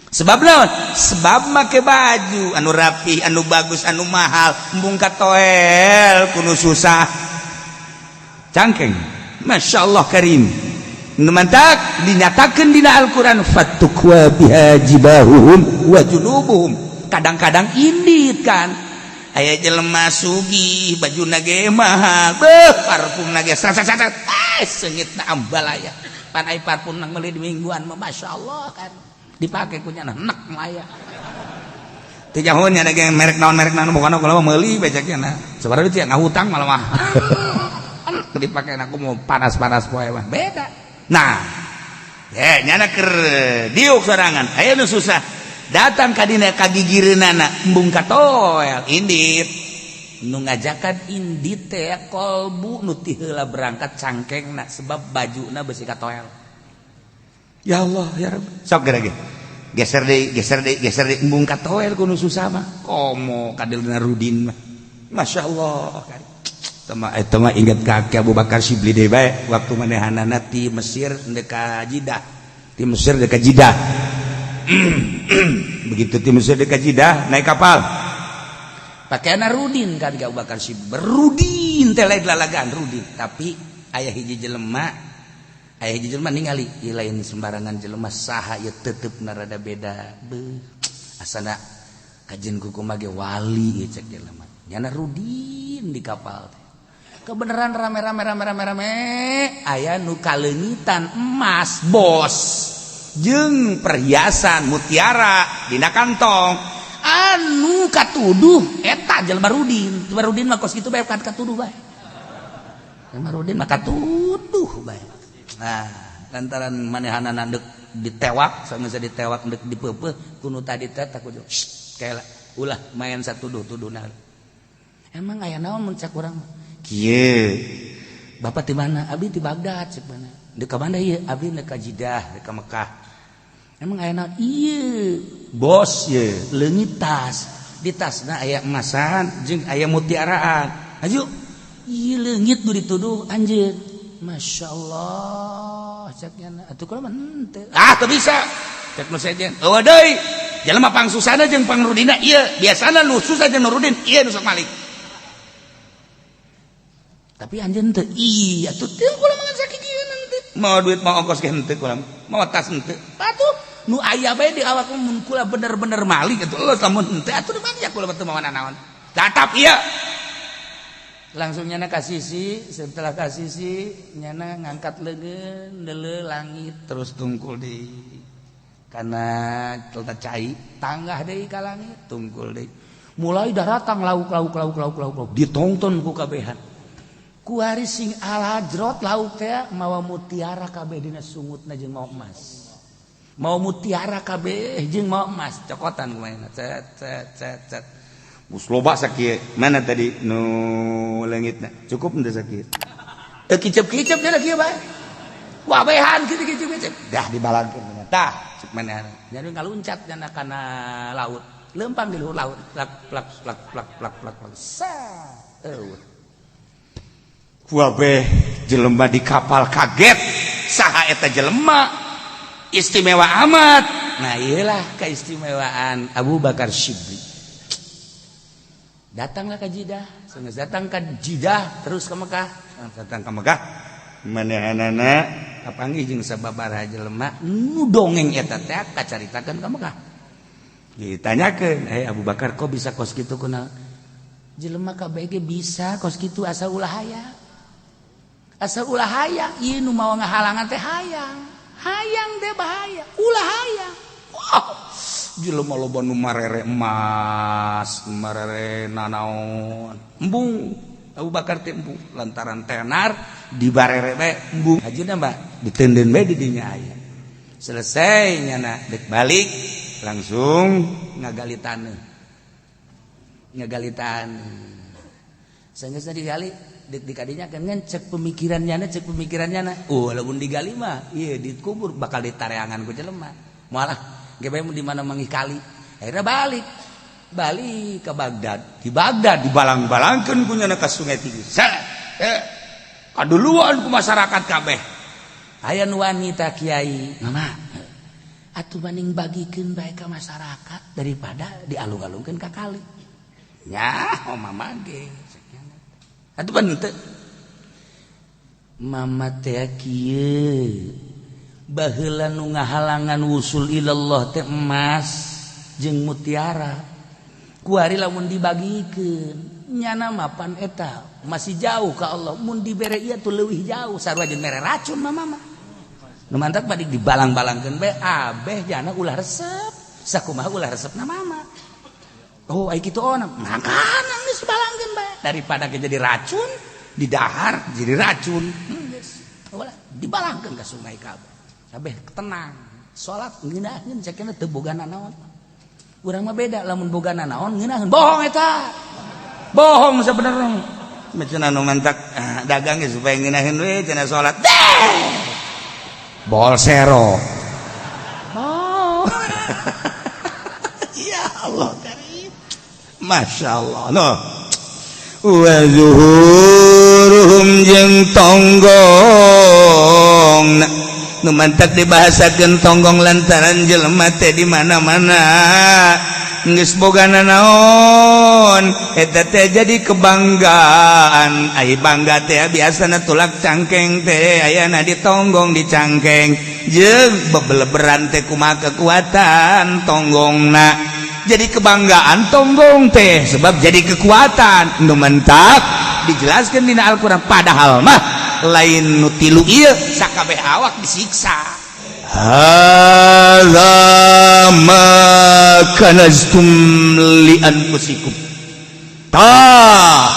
Sebab naon? Sebab make baju anu rapi, anu bagus, anu mahal, embung katoel ku nu susah. Cangkeng. Masya Allah karim. Nu mantak dinyatakan dina Al-Quran fatukwa biha jibahuhum wa junubuhum. Kadang-kadang indit kan aya jelema sugih, baju ge mahal, beuh, parfum ge sat sat sat, ah, seungitna ambalaya. Pan ai parfum nang meuli di mingguan mah masyaallah kan. Dipake ku nyana enek mah aya. Teu jauh nya ada merek naon bukan kalau meuli beceknya nah. Sabaraha duit ngahutang malah mah. Dipake aku mau panas-panas poe mah beda. Nah, ya nyana keur diuk sorangan. Aya nu susah. Datang ka dina kagigireunana embung katoel indit. Nu ngajakan indit teh kolbu nu ti heula berangkat cangkengna sebab bajuna beusi katoel. Ya Allah ya Rabb. Sok geura ge. Geser deui, geser deui, geser deui embung katoel ku nu susah mah. Komo kadeulna Rudin mah. Masyaallah kan. Tama eta mah inget ka Abu Bakar Syibli deui bae waktu manehanana ti Mesir deuk ka Jidah. Ti Mesir deuk ka Jidah. Begitu ti Mesir deuk ka Jidah naik kapal. Pakaianna Rudin kan ka Abu Bakar Syibli. Rudin teh lain lalagaan Rudin, tapi aya hiji jelema ningali ieu lain sembarangan jelema saha ieu teuteup-na rada beda. Beuh asana kajeun kumaha ge wali ieu cek jelema. Nyana Rudin di kapal teh. Kebenaran rame-rame rame-rame rame aya nu kaleungitan emas bos jeung perhiasan mutiara dina kantong anu katuduh eta jelema Rudin. Jelema Rudin mah kos kitu bae kan katuduh bae. Jelema Rudin mah katuduh bae. Nah, lantaran manehanana deuk ditewak, sanggeus ditewak deuk dipeupeuh ku nu tadi teh takut kayak ulah main satuduh-tuduhna. Emang aya naon mun cek urang? Kieu. Bapak di mana? Abdi di Baghdad cek mana? Deuk ka mana ieu? Abdi deuk ka Jidah, deuk ka Mekah. Emang aya naon? Ieu bos ye leungit tas. Di tasna aya emasan jeung aya mutiaraan. Aju ieu leungit nu dituduh anjeun. Masya Allah cek nyana atuh kula mah henteu. Ah teu bisa. Cek nu sejen. Eueuh deui. Jelema pangsusana jeung pangrudina ieu biasana nu susah jeung nu rudin ieu nu sok malik. Tapi anjeun teu iya atuh teu kula mah sakikieun henteu. Mau duit mau ongkos ge henteu kula. Mau tas henteu. Atuh nu aya bae di awak mun kula bener-bener malik atuh eueuh lamun henteu atuh di mana kula mah teu mawa nanaon. Tatap ieu. Langsung nyana ka sisi, setelah ka sisi nyana ngangkat leungeun deuleu langit terus tungkul di kana telta cai tanggah deui ka langit tungkul deui. Mulai daratang lauk lauk lauk lauk lauk lauk ditonton ku kabehan. Kuari sing alajrot lauk teh mawa mutiara kabeh dina sungutna jeung mawa emas. Mawa mutiara kabeh jeung mawa emas cokotan kumaha cet cet cet cet. Mus loba sakieu. Mana tadi nu leungitna? Cukup henteu sakieu? Teu kicep-kicep nya kieu bae. Wabehan kitu kicep-kicep. Dah dibalangkeun tah cek manehna. Jadi ngaluncat nyana kana laut. Leumpang di luhur laut. Plak plak plak plak plak plak plak. Sa. Eueuh. Wabeh jelema di kapal kaget. Saha eta jelema? Istimewa amat. Nah iyalah keistimewaan Abu Bakar Syibli. Datanglah ke Jidah, sanggeus datang ke Jidah terus ke Mekah. Datang ke Mekah manehanana kapanggih jeung sababaraha jelema nu dongeng eta teh kacaritakeun ka Mekah. Ditanyakeun, "Eh Abu Bakar kok bisa kos kitu kunaon?" Jelema kabeh ge bisa kos kitu asal ulah hayang. Asal ulah hayang, ieu nu mawa ngahalangan teh hayang. Hayang teh bahaya, ulah hayang. Wah, jelema loba nu marere emas, marere nanaon. Embung Abu Bakar teh embung lantaran tenar dibarere bae embung. Hajina mbah ditendeun bae di dinya aya. Selesai nyana dek balik langsung ngagali taneuh. Ngagali taneuh. Sanggeus digali dek dikadinya kan ngan cek pemikiran nyana cek pemikiran nyana. Oh, lamun digali mah ieu dikubur bakal ditareangan ku jelema. Malah ge bae di mana manggih kali. Akhirnya balik. Balik ke Baghdad. Di Baghdad dibalang-balangkeun ku nyana ka Sungai Tigris. Kaduluan ku masyarakat kabeh. Aya nu wanita kiai, mama. Atuh maning bagikeun bae ka masyarakat daripada dialung-alungkeun ka kali. Nya, oh mama ge. Atuh pan teu. Mama teh kieu. Baheula nu ngahalangan wusul ilallah teh emas jeung mutiara. Kuari lamun dibagikeun nyana mapan eta masih jauh ka Allah, mun dibere ieu tuh leuwih jauh sarua jeung mere racun mama mah. Nu mantak balik dibalang-balangkeun bae abeh jana ulah resep. Sakumaha ulah resep na mama. Oh, ai kitu ona. Makanan geus balangkeun bae daripada ke jadi racun, didahar jadi racun. Geus. Ulah dibalangkeun ka sungai kabeh. Kabeh tenang. Salat ngeunaheun cekena teu boga nanaon. Urang mah beda lamun boga nanaon ngeunaheun. Bohong eta. Bohong sebenarnya. Cenah nu mantak dagang ge supaya ngeunaheun we cenah salat. Bolsero. Oh. Ya Allah karim. Masya Allah. No. Wa zuhuruhum jeung tonggong. Nu mantak dibahasakeun tonggong lantaran jelema teh di mana-mana. Geus boga nanaon eta teh jadi kebanggaan. Ai bangga teh biasana tulak cangkeng teh ayana ditonggong di cangkeng jeung bebeleberan teh kumaha kekuatan tonggongna jadi kebanggaan tonggong teh sebab jadi kekuatan. Nu mentak dijelaskan dina Al-Qur'an padahal mah lain nu tilu ieu sakabeh awak disiksa. Hadza ma kanaztum li anfusikum. Ta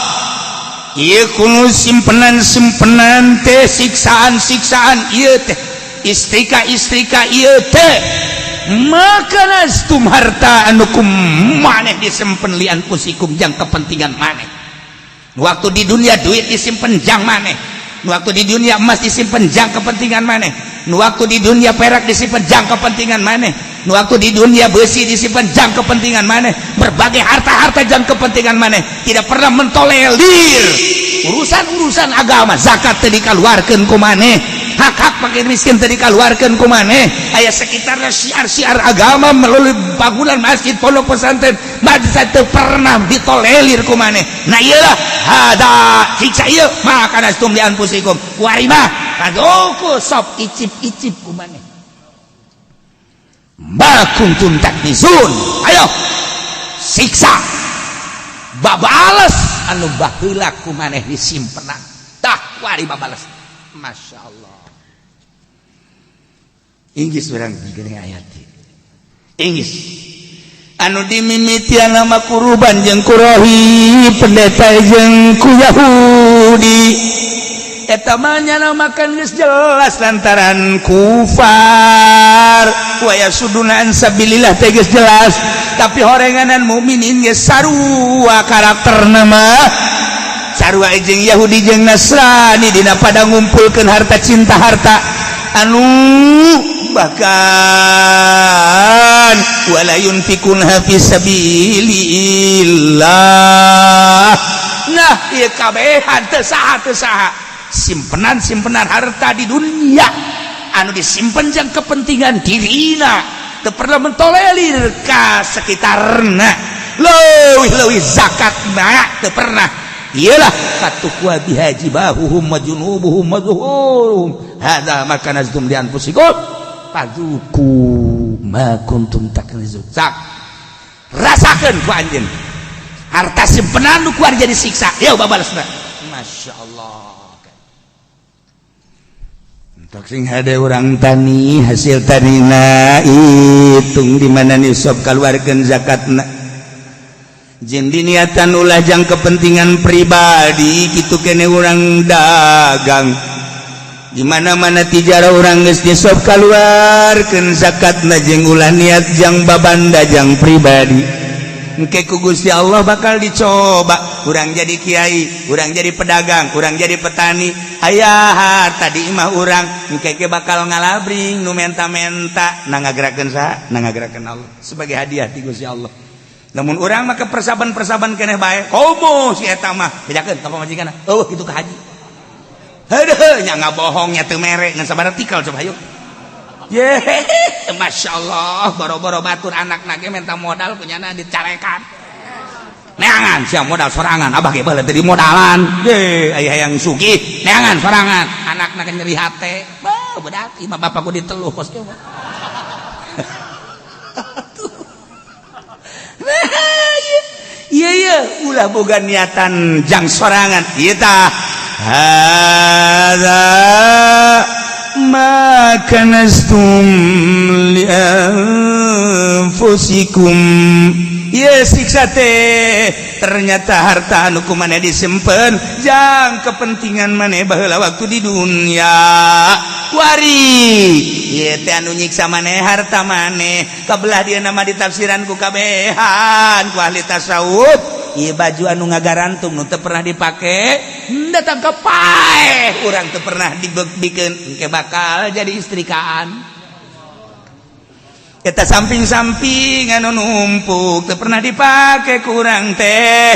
ieu kuno simpenan-simpenan teh siksaan-siksaan ieu teh istrika-istrika ieu teh makanaztum harta anu ku maneh disimpen li anfusikum jang kepentingan maneh. Waktu di dunia duit disimpen jang maneh, waktu di dunia emas disimpen jang kepentingan maneh, waktu di dunia perak disimpan jang kepentingan maneh, waktu di dunia besi disimpan jang kepentingan maneh, berbagai harta-harta jang kepentingan maneh, tidak pernah mentolerir urusan-urusan agama. Zakat teu dikaluarkeun ku maneh, hak-hak fakir miskin teu dikaluarkeun ku maneh, aya sekitarnya syiar-syiar agama melalui bangunan masjid, pondok pesantren, madrasah teu pernah ditolerir ku maneh. Nah iyalah hada siksa ieu maka nastum li anfusikum warima kadoku sop icip-icip ku maneh ma kuntum taknizun. Ayo siksa babales anu baheula ku maneh disimpenan tah wari babales. Masya Allah. Inggris urang geuning ayat Inggris anu dimimitian nama kuruban jeung kurohi pendeta jeung ku Yahudi eta mah nyana makan geus jelas lantaran kufar wa yasuduna an sabilillah teh geus jelas, tapi horenganan mukminin geus sarua karakterna mah sarua jeung Yahudi jeung Nasrani dina pada ngumpulkeun harta cinta harta anu bahkan wala yunfikunha fi sabilillah. Nah ieu kabehan teu saha teu saha simpenan-simpenan harta di dunia anu disimpen jang kepentingan dirina teu pernah mentolerir ka sekitarna, leuwih-leuwih zakatna teu pernah. Iyalah katukwa biha jibahuhum wa junubuhum wa zuhuruhum hadza ma kanaztum li anfusikum fadzuqu ma kuntum taknizun. Sak rasakeun ku anjeun harta simpenan nu kuar jadi siksa yeuh babalesna. Masya Allah. Entok sing hade urang tani hasil tanina hitung di mana nisab kaluarkeun zakatna jeung diniatan ulah jang kepentingan pribadi kitu kene urang dagang di mana-mana tijara urang geus nisab kaluarkeun zakatna jeung ulah niat jang babanda jang pribadi. Engke ku Gusti Allah bakal dicoba urang jadi kiai, urang jadi pedagang, urang jadi petani, aya harta di imah urang engke ge bakal ngalabring nu menta-menta na ngagerakeun saha? Na ngagerakeun Allah sebagai hadiah ti Gusti Allah. Namun urang mah persaban-persaban keneh bae komo si eta mah bejakeun ka pamajikanna eueuh kitu ka haji heuh nya ngabohong nya teu mere ngan sabar tikal coba hayu. Ye, Masya Allah, boro-boro batur anak nage minta modal punyana dicarekan. Neangan sia modal sorangan, abah ge baheula teh di modalan. Ye, aya hayang sugih, neangan sorangan. Anakna ge nyeri hate. Bah, bedak imah bapakku diteluh kos kieu mah. Iya iya, ulah boga niatan jang sorangan. Ieu tah hadza Ma kanaztum li anfusikum. Ye siksa teh ternyata harta anu ku maneh disimpen jang kepentingan maneh baheula waktu di dunia. Kuari ieu teh anu nyiksa maneh harta maneh kabelah dia nama ditafsiran ku kabehan ku ahli tasawuf. Ieu baju anu ngagarantung nu teu pernah dipake datang ke paeh urang teu pernah dibikeun engke bakal jadi istrikaan. Eta samping-samping anu numpuk teu pernah dipake kurang teh.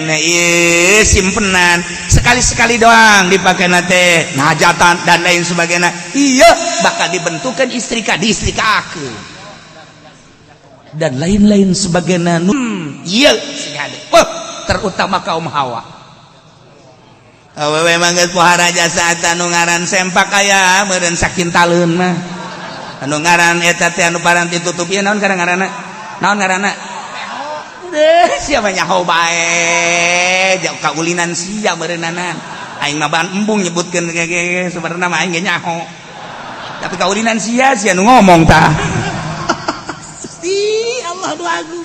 Nah, ieu simpenan sekali-sekali doang dipake na teh hajatan dan lain sebagainya. Iya bakal dibentukan istrika diistrikakeun dan lain-lain sebagainya. Iya sing hade. Wah, terutama kaum hawa. Awewe mah geus pohara jasa anu ngaran sempak aya meureun sakintaleun mah. Anu ngaran eta teh anu paranti tutup ieu naon ngaranna? Naon ngaranna? Deh, siapa nyaho bae jauh kaulinan sia meureunana. Aing mah ban embung nyebutkeun ge sebenarnya mah aing ge nyaho. Tapi kaulinan sia sia nu ngomong tah. Gusti Allah nu agung.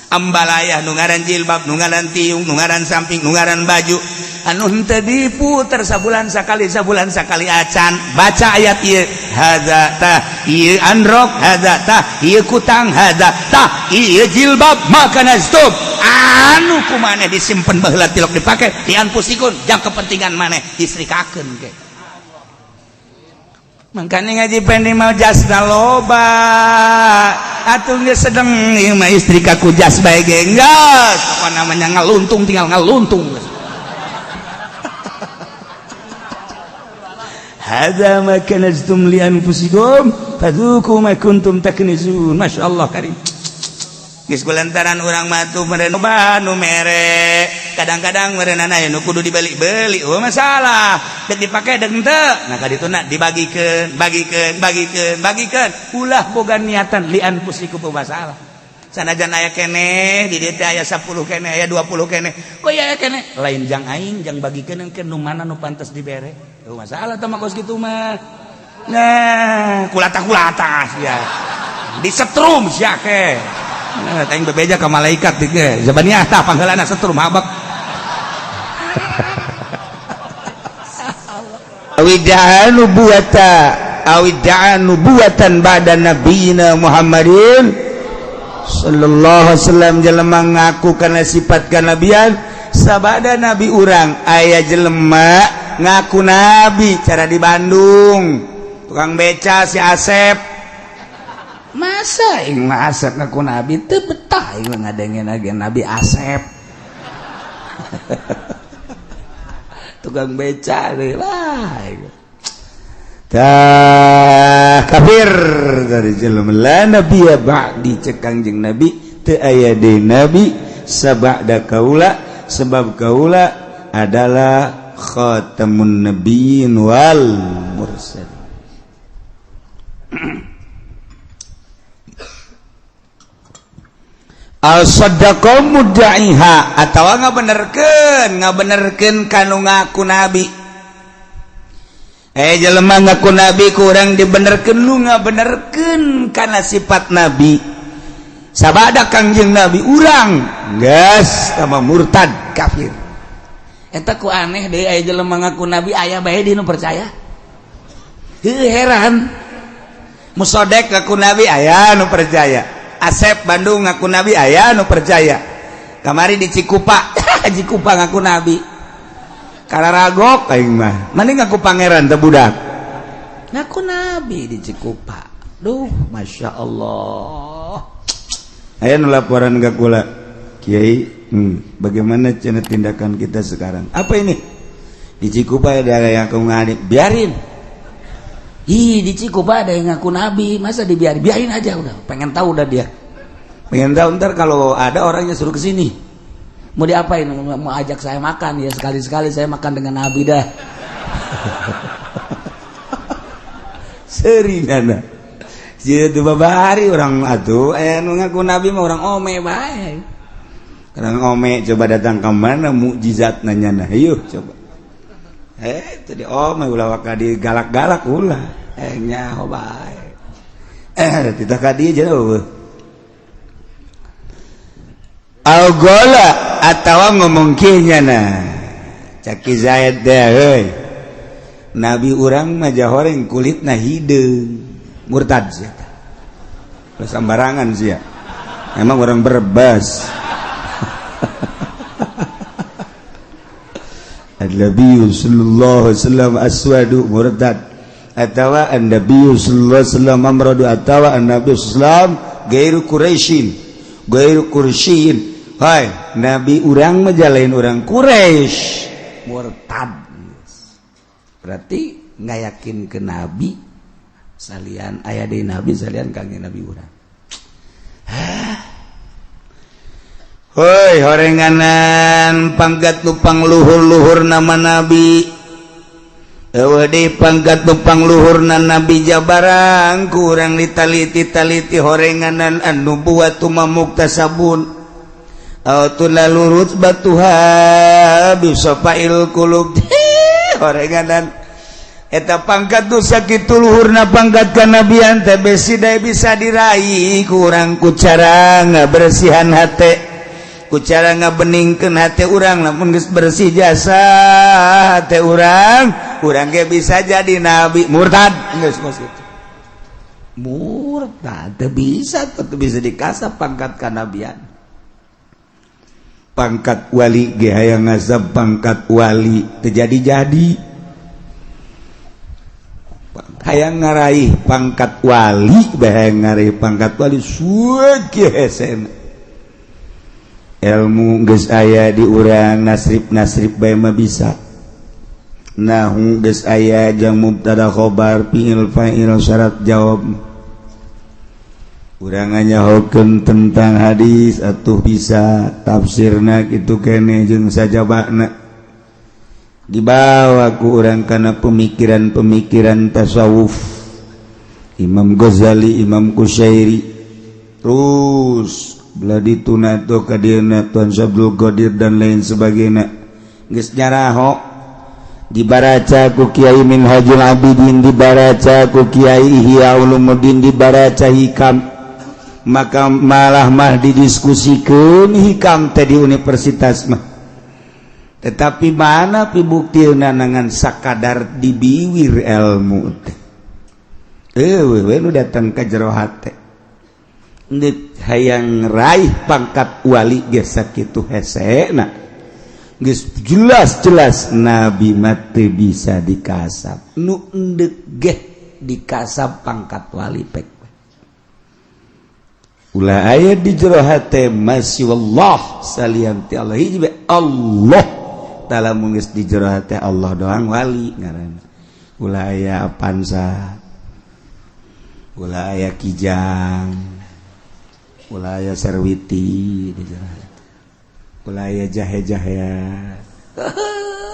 Ambalayah nu ngaran jilbab, nu ngaran tiung, nu ngaran samping, nu ngaran baju. Anu henteu diputer sabulan sakali, sabulan sakali acan. Baca ayat ieu, hadza tah ieu androk, hadza tah ieu kutang, hadza tah ieu jilbab makanaztum. Anu ku maneh disimpen baheula tilok dipake dianfusikun jang kepentingan maneh distrikakeun ke. Makanya ngaji pendi mau jasna loba atuh geus sedeng ieu mah istri kaku jas bae ge geus apa namanya ngaluntung tinggal ngaluntung. Hadza ma kanaztum li anfusikum fadzuqu ma kuntum taknizun. Masyaallah karim. Geus kulantaran urang mah tuh meureun loba nu mere. Kadang-kadang meureunana aya nu kudu dibeli-beli. Oh masalah. Dek dipake dek henteu. Nah ka dituna dibagikeun, bagikeun, bagikeun, bagikeun. Ulah boga niatan li anfusikum masalah. Sanajan aya keneh, di dieu teh aya 10 keneh, aya 20 keneh. Oh iya aya keneh. Lain jang aing jang bagikeun engke nu mana nu pantes dibere. Oh masalah teh mah kos kitu mah. Nah, kulata-kulata sia. Disetrum sia ke. Nah, aing bebeja ka malaikat ge. Zabaniah tah pangheulana setrum habak. Awidda'a nubuwata awidda'a nubuwatan ba'da nabiyina Muhammadin sallallahu alaihi wasallam. Jelema ngaku kana sifat kanabian sabada nabi urang. Aya jelema ngaku nabi cara di Bandung tukang beca si Asep. Masa aing mah Asep ngaku nabi teu betah aing ngadengen lagi Nabi Asep. Tukang beca deui lah. Tah kafir dari jelema la nabiyya ba'di cek Kangjeng Nabi teu aya deui nabi sabada kaula sebab kaula adalah khatamun nabiyyin wal mursalin. Al-sadaqah mudda'iha atawa ngabenerkeun kanu ngaku nabi. Jelema ngaku nabi kurang dibenerkeun lu ngabenerkeun kana sifat nabi. Sabada Kangjeng Nabi urang geus tambah murtad kafir. Eta ku aneh deui aya jelema ngaku nabi aya bae di nu percaya. Heuh heran. Musodek ngaku nabi aya nu percaya. Asep Bandung ngaku nabi aya nu percaya. Kamari di Cikupa, Cikupa ngaku nabi. Kararagok aing mah. Mending ngaku pangeran teh budak. Ngaku nabi di Cikupa. Duh, Masya Allah. Aya nu laporan ka kula. Kiai, bagaimana cenah tindakan kita sekarang? Apa ini? Di Cikupa ada yang ngaku nabi, biarin. Ih, di Cikupa ada yang ngaku nabi, masa dibiarin? Biarin aja udah. Pengen tahu udah dia. Pengen tahu ntar kalau ada orangnya suruh ke sini. Mau diapain? Mau ajak saya makan ya, sekali-sekali saya makan dengan nabi dah. Serinana. Jadi babari orang atuh aya nu ngaku nabi mah orang ome bae. Orang ome coba datang ke mana mukjizat nanya nah, yuk coba. Tadi ome ulah waka digalak-galak ulah. Nyaho bae. Titah ka dieu jauh. Al-gola atawa ngomong kieu nyana. Caki Zaid teh heuy. Nabi urang mah jahoreng kulitna hideung. Murtad sia tah. Sambarangan sia. Emang orang Brebes. An-Nabi sallallahu alaihi wasallam aswadu murtad. Atawa An-Nabi sallallahu alaihi wasallam amradu atawa An-Nabi sallallahu alaihi wasallam gairu Quraisyin. Gairu Quraisyin. Hai, Nabi urang mah jalain urang Quraisy. Murtad. Berarti nggak yakin ke Nabi salian aya di Nabi salian kangge Nabi urang. Hoi horenganan pangkat nupang luhur-luhur nama Nabi. Eueuh deui pangkat nupang luhurna Nabi jabarang kurang ditaliti-taliti horenganan anu buat muktasabun. Au lalu rutbatuha bisafail qulub. Horenganan eta pangkat nu sakitu luhurna pangkat kanabian teh besi deui bisa diraih kurang ku cara ngabersihan hate. Ku cara ngabeningkeun hate urang, lamun geus bersih jasa hate urang, urang ge bisa jadi nabi. Murtad geus kos kitu. Murtad teu bisa, teu bisa dikasap pangkat kanabian. Pangkat wali ge hayang ngasap pangkat wali teu jadi-jadi. Hayang ngaraih pangkat wali bae, hayang ngaraih pangkat wali suwe hesena. Ilmu geus aya di urang, nasrib-nasrib bae mah bisa. Nahu geus aya jang mubtada khobar fi'il fa'il syarat jawab. Urang nyahokeun tentang hadis atuh bisa tafsirna kitu keneh jeung sajabana. Dibawa ku urang kana pemikiran-pemikiran tasawuf. Imam Ghazali, Imam Kusyairi, terus belah dituna tuh kadieuna Tuan Abdul Qadir dan lain sebagainya. Geus nyaraho dibaraca ku Kiai Minhajul Abidin, dibaraca ku Kiai Ihya Ulumuddin, dibaraca Hikam. Maka malah mah didiskusikeun Hikam teh di universitas mah. Tetapi mana pibuktina ngan sakadar dibiwir ilmu teh. Eueuh we nu datang ka jero hate. Ndek hayang raih pangkat wali ge sakitu hesena. Geus jelas-jelas nabi mah teu bisa dikasap. Nu endek ge dikasap pangkat wali pek. Ulah aya di jero hate masih wallah salian ti Allah hiji bae Allah. Tah lamun geus di jero hate Allah doang wali ngaranna. Ulah aya Avanza, ulah aya Kijang, ulah aya Serwiti di jero hate, ulah aya jahe-jahe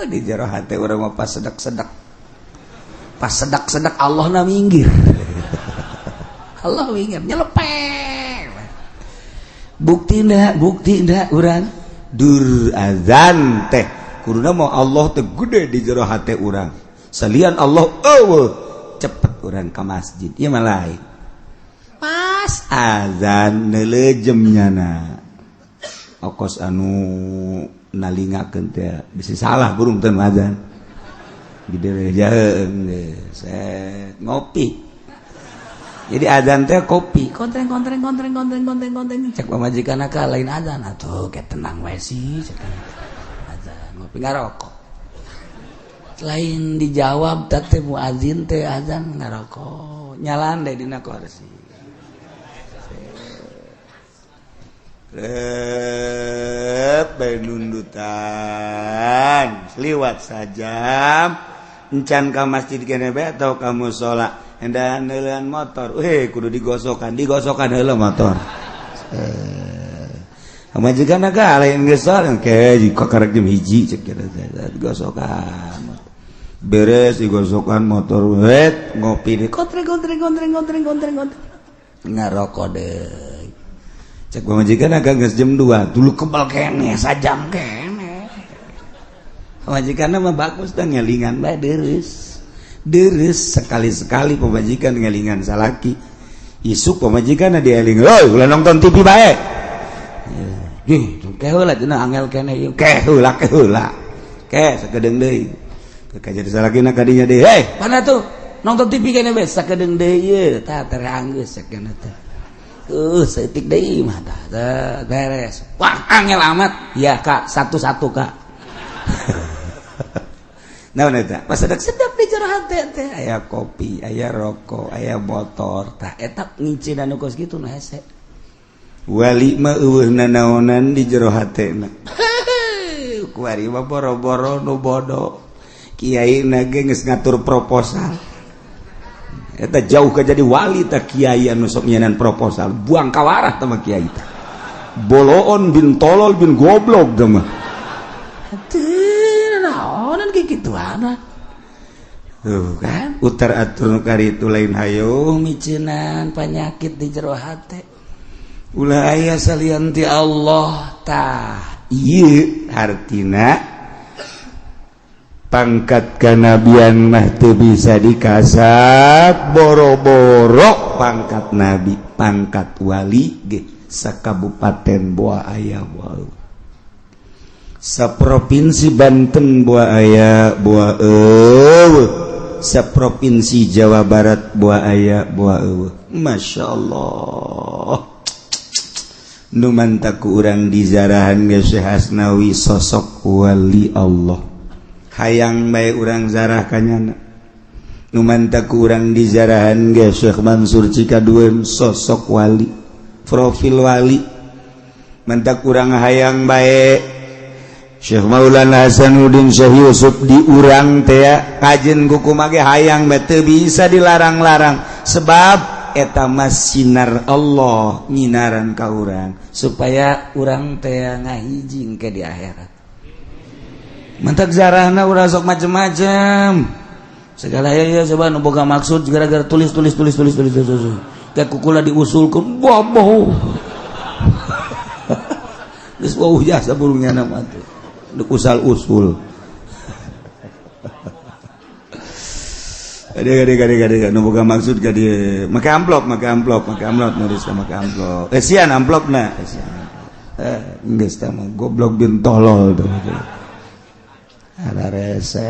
di jero hate urang mah. Pas sedak-sedak, pas sedak-sedak Allah na minggir, Allah minggir nyelepeng. Bukti ndak, bukti ndak urang dur azan teh kuduna mau Allah teh gede di jero hate urang, salian Allah eueuh, cepet urang ka masjid. Ieu mah lain, pas azan neuleujem nyana okos anu nalingakeun teh bisa salah burung teh azan gede jaheung set ngopi. Jadi azan teh kopi kontreng kontreng kontreng kontreng kontreng kontreng. Cek pamajikan ka lain azan atuh, kayak tenang we sih. Cek azan ngopi ngarokok, lain dijawab teh muazin teh azan ngarokok nyalan deh dina kursi. Rep bae nundutan liwat sajam encan ka masjid kene bae atau ka musala hendak neuleun motor, weh kudu digosokan, digosokan heula motor. Pamajikan ka lain geus ke jika karek jam 1 cek kira digosokan, beres digosokan motor wet ngopi di kontreng kontreng kontreng kontreng kontreng kontreng ngarokok deh. Cek pamajikan agak geus jam 2 dulu kebal kene sajam kene. Pamajikan mah bagus dah ngelingan bae deres. Deres sekali-sekali pemajikan ngelingan salaki. Isuk pemajikan dieling, "Oi, ulah nonton TV bae." Gih, ke heula cenah angel keneh ieu. Ke heula, ke heula. Ke sakedeung deui. Ke jadi salakina kadinya deui. "Hei, mana tuh? Nonton TV keneh bae sakedeung deui ieu." Tah teranggeus sakeuna teh. Saeutik deui mah tah beres. Wah, angel amat. Ya, Kak, satu-satu, Kak. Naon eta? Pas sedap di jero hate teh aya kopi, aya rokok, aya motor. Tah eta ngincinan nu kos kitu nu hese. Wali mah eueuh nanaonan di jero hatena. Kuari mah boro-boro nu bodoh. Kiai na ge geus ngatur proposal. Eta jauh ke jadi wali tah kiai anu sok nyenan proposal. Buang kawarah tah mah kiai tah. Boloon bin tolol bin goblok tah mah. Naonan kayak gituan. Tuh kan, utar atur nu karitu lain hayo miceunan penyakit di jero hate. Ulah aya salian ti Allah tah. Ieu hartina pangkat kanabian mah teu bisa dikasap boro-boro pangkat nabi, pangkat wali ge sakabupaten boa aya boa. Saprovinsi Banten boa aya boa eueuh. Saprovinsi Jawa Barat boa aya boa eueuh. Masya Allah. Nu mantak ku urang dizarahan ge Syekh Asnawi sosok wali Allah. Hayang bae urang zarah kanyana. Nu mantak ku urang dizarahan ge Syekh Mansur Cikaduen sosok wali, profil wali. Mantak urang hayang bae Syekh Maulana Hasanuddin Syekh Yusuf di urang teh kajen kuku mage hayang bae teu bisa dilarang-larang sebab eta mah sinar Allah nyinaran ka urang supaya urang teh ngahiji ke di akhirat. Mantak zarahna urang sok macem-macem. Segala ya ya coba nu boga maksud gara-gara tulis tulis tulis tulis tulis tulis. Teh kukula diusulkeun bobo. Geus wauh jasa burungnya nama tuh. Usal usul. Gade gade gade gade nu boga maksud ka dieu. Make amplop, make amplop, make amplop nulis make amplop. Sian amplopna. Sian. Geus tah mah goblok bin tolol tuh. Ada rese.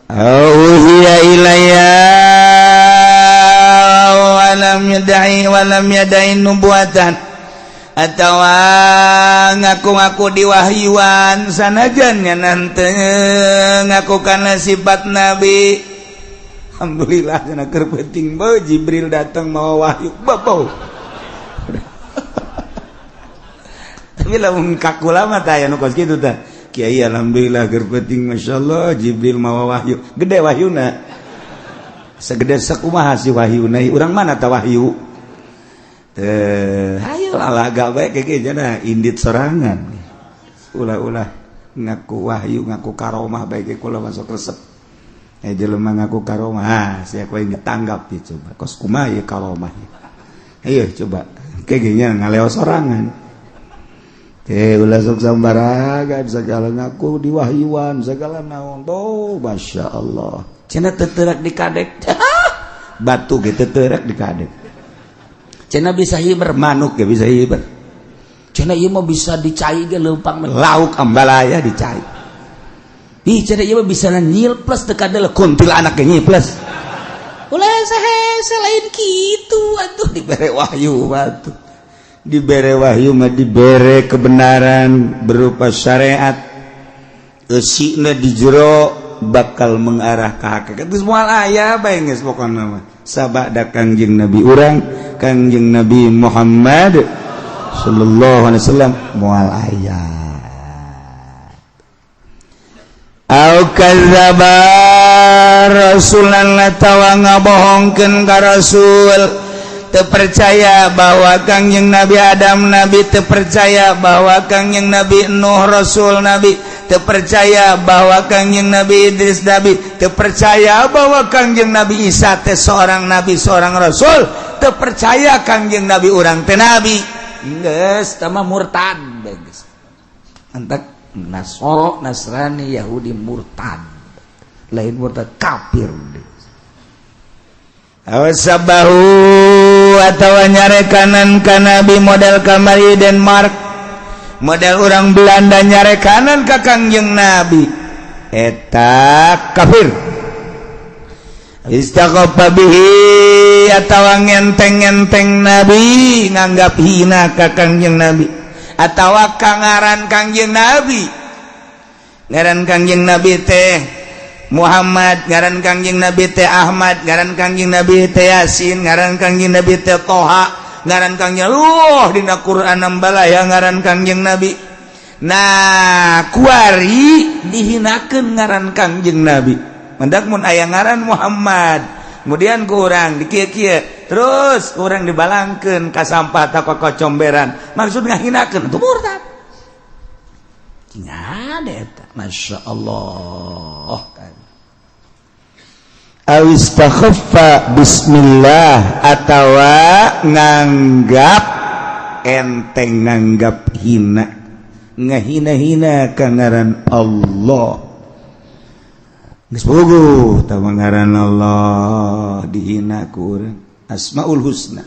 Auhiya ilayya walam yadai walam yadai nubuatan atau ngaku-ngaku diwahyuan sanajan nanti ngaku karena sifat nabi. Alhamdulillah cenah keur penting beuh Jibril datang mau wahyu babo. Tapi lamun kakula mah tah aya nu kos kitu tah. Kiai alhamdulillah keur penting masyaallah Jibril mawa wahyu. Gede wahyuna. Segede sakumaha si wahyuna urang mana tah wahyu? Teh hayo alaga bae kayak jana indit sorangan. Ulah-ulah ngaku wahyu ngaku karomah bae ge kula masuk resep. Jelema ngaku karomah, ah sia kowe ditanggap ya coba. Kos kumaha ieu karomah? Ayo coba. Kayak gini ngaleo sorangan. Ulah sok sambaragan segala ngaku diwahyuan segala naon. Oh, Masya Allah. Cenah teterak di kadek. Batu ge teterak di kadek. Cenah bisa hiber manuk ge bisa hiber. Cenah ieu mah bisa dicai ge leumpang lauk ambalaya dicai. Ih cenah ieu mah bisa nyil plus teu kadeuleuk kuntilanak ge nyil plus. Ulah saha lain kitu atuh dibere wahyu batu. Dibere wahyu mah dibere kebenaran berupa syariat. Eusina di jero bakal mengarah ke hakikat. Geus moal aya bae geus pokona mah. Sabada Kangjeng Nabi urang, Kangjeng Nabi Muhammad sallallahu alaihi wasallam moal aya. Au kadzdzaba rasulan atawa ngabohongkeun ka rasul. Terpercaya bahwa Kangjeng Nabi Adam nabi, terpercaya bahwa Kangjeng Nabi Nuh rasul nabi, terpercaya bahwa Kangjeng Nabi Idris nabi, terpercaya bahwa Kangjeng Nabi Isa teh seorang nabi seorang rasul, terpercaya Kangjeng Nabi urang teh nabi. Geus tah mah murtad geus. Antak Nasoro Nasrani Yahudi murtad. Lain murtad, kafir. Awasabahu atawa nyarekanan ka Nabi, model kamari Denmark, model orang Belanda nyarekanan ka Kangjeng Nabi, eta kafir. Istakhaffa bihi atawa ngenteng-ngenteng Nabi, nganggap hina ka Kangjeng Nabi atawa ka ngaran Kangjeng Nabi. Ngaran Kangjeng Nabi teh Muhammad, ngaran Kangjeng Nabi teh Ahmad, ngaran Kangjeng Nabi teh Yasin, ngaran Kangjeng Nabi teh Toha, ngaran Kangjeng Luh dina Quran ya ngaran Kangjeng Nabi. Nah, kuari dihinakeun ngaran Kangjeng Nabi. Mendak mun aya ngaran Muhammad, kemudian kurang dikieu-kieu, terus kurang dibalangkeun ka sampah ta kocomberan, maksud ngahinakeun, itu murtad. Ada eta, Masya Allah. Awistakhaffa bismillah atawa nganggap enteng, nganggap hina, ngahina-hina ka ngaran Allah. Geus puguh tah ngaran Allah dihina ku urang. Asmaul Husna.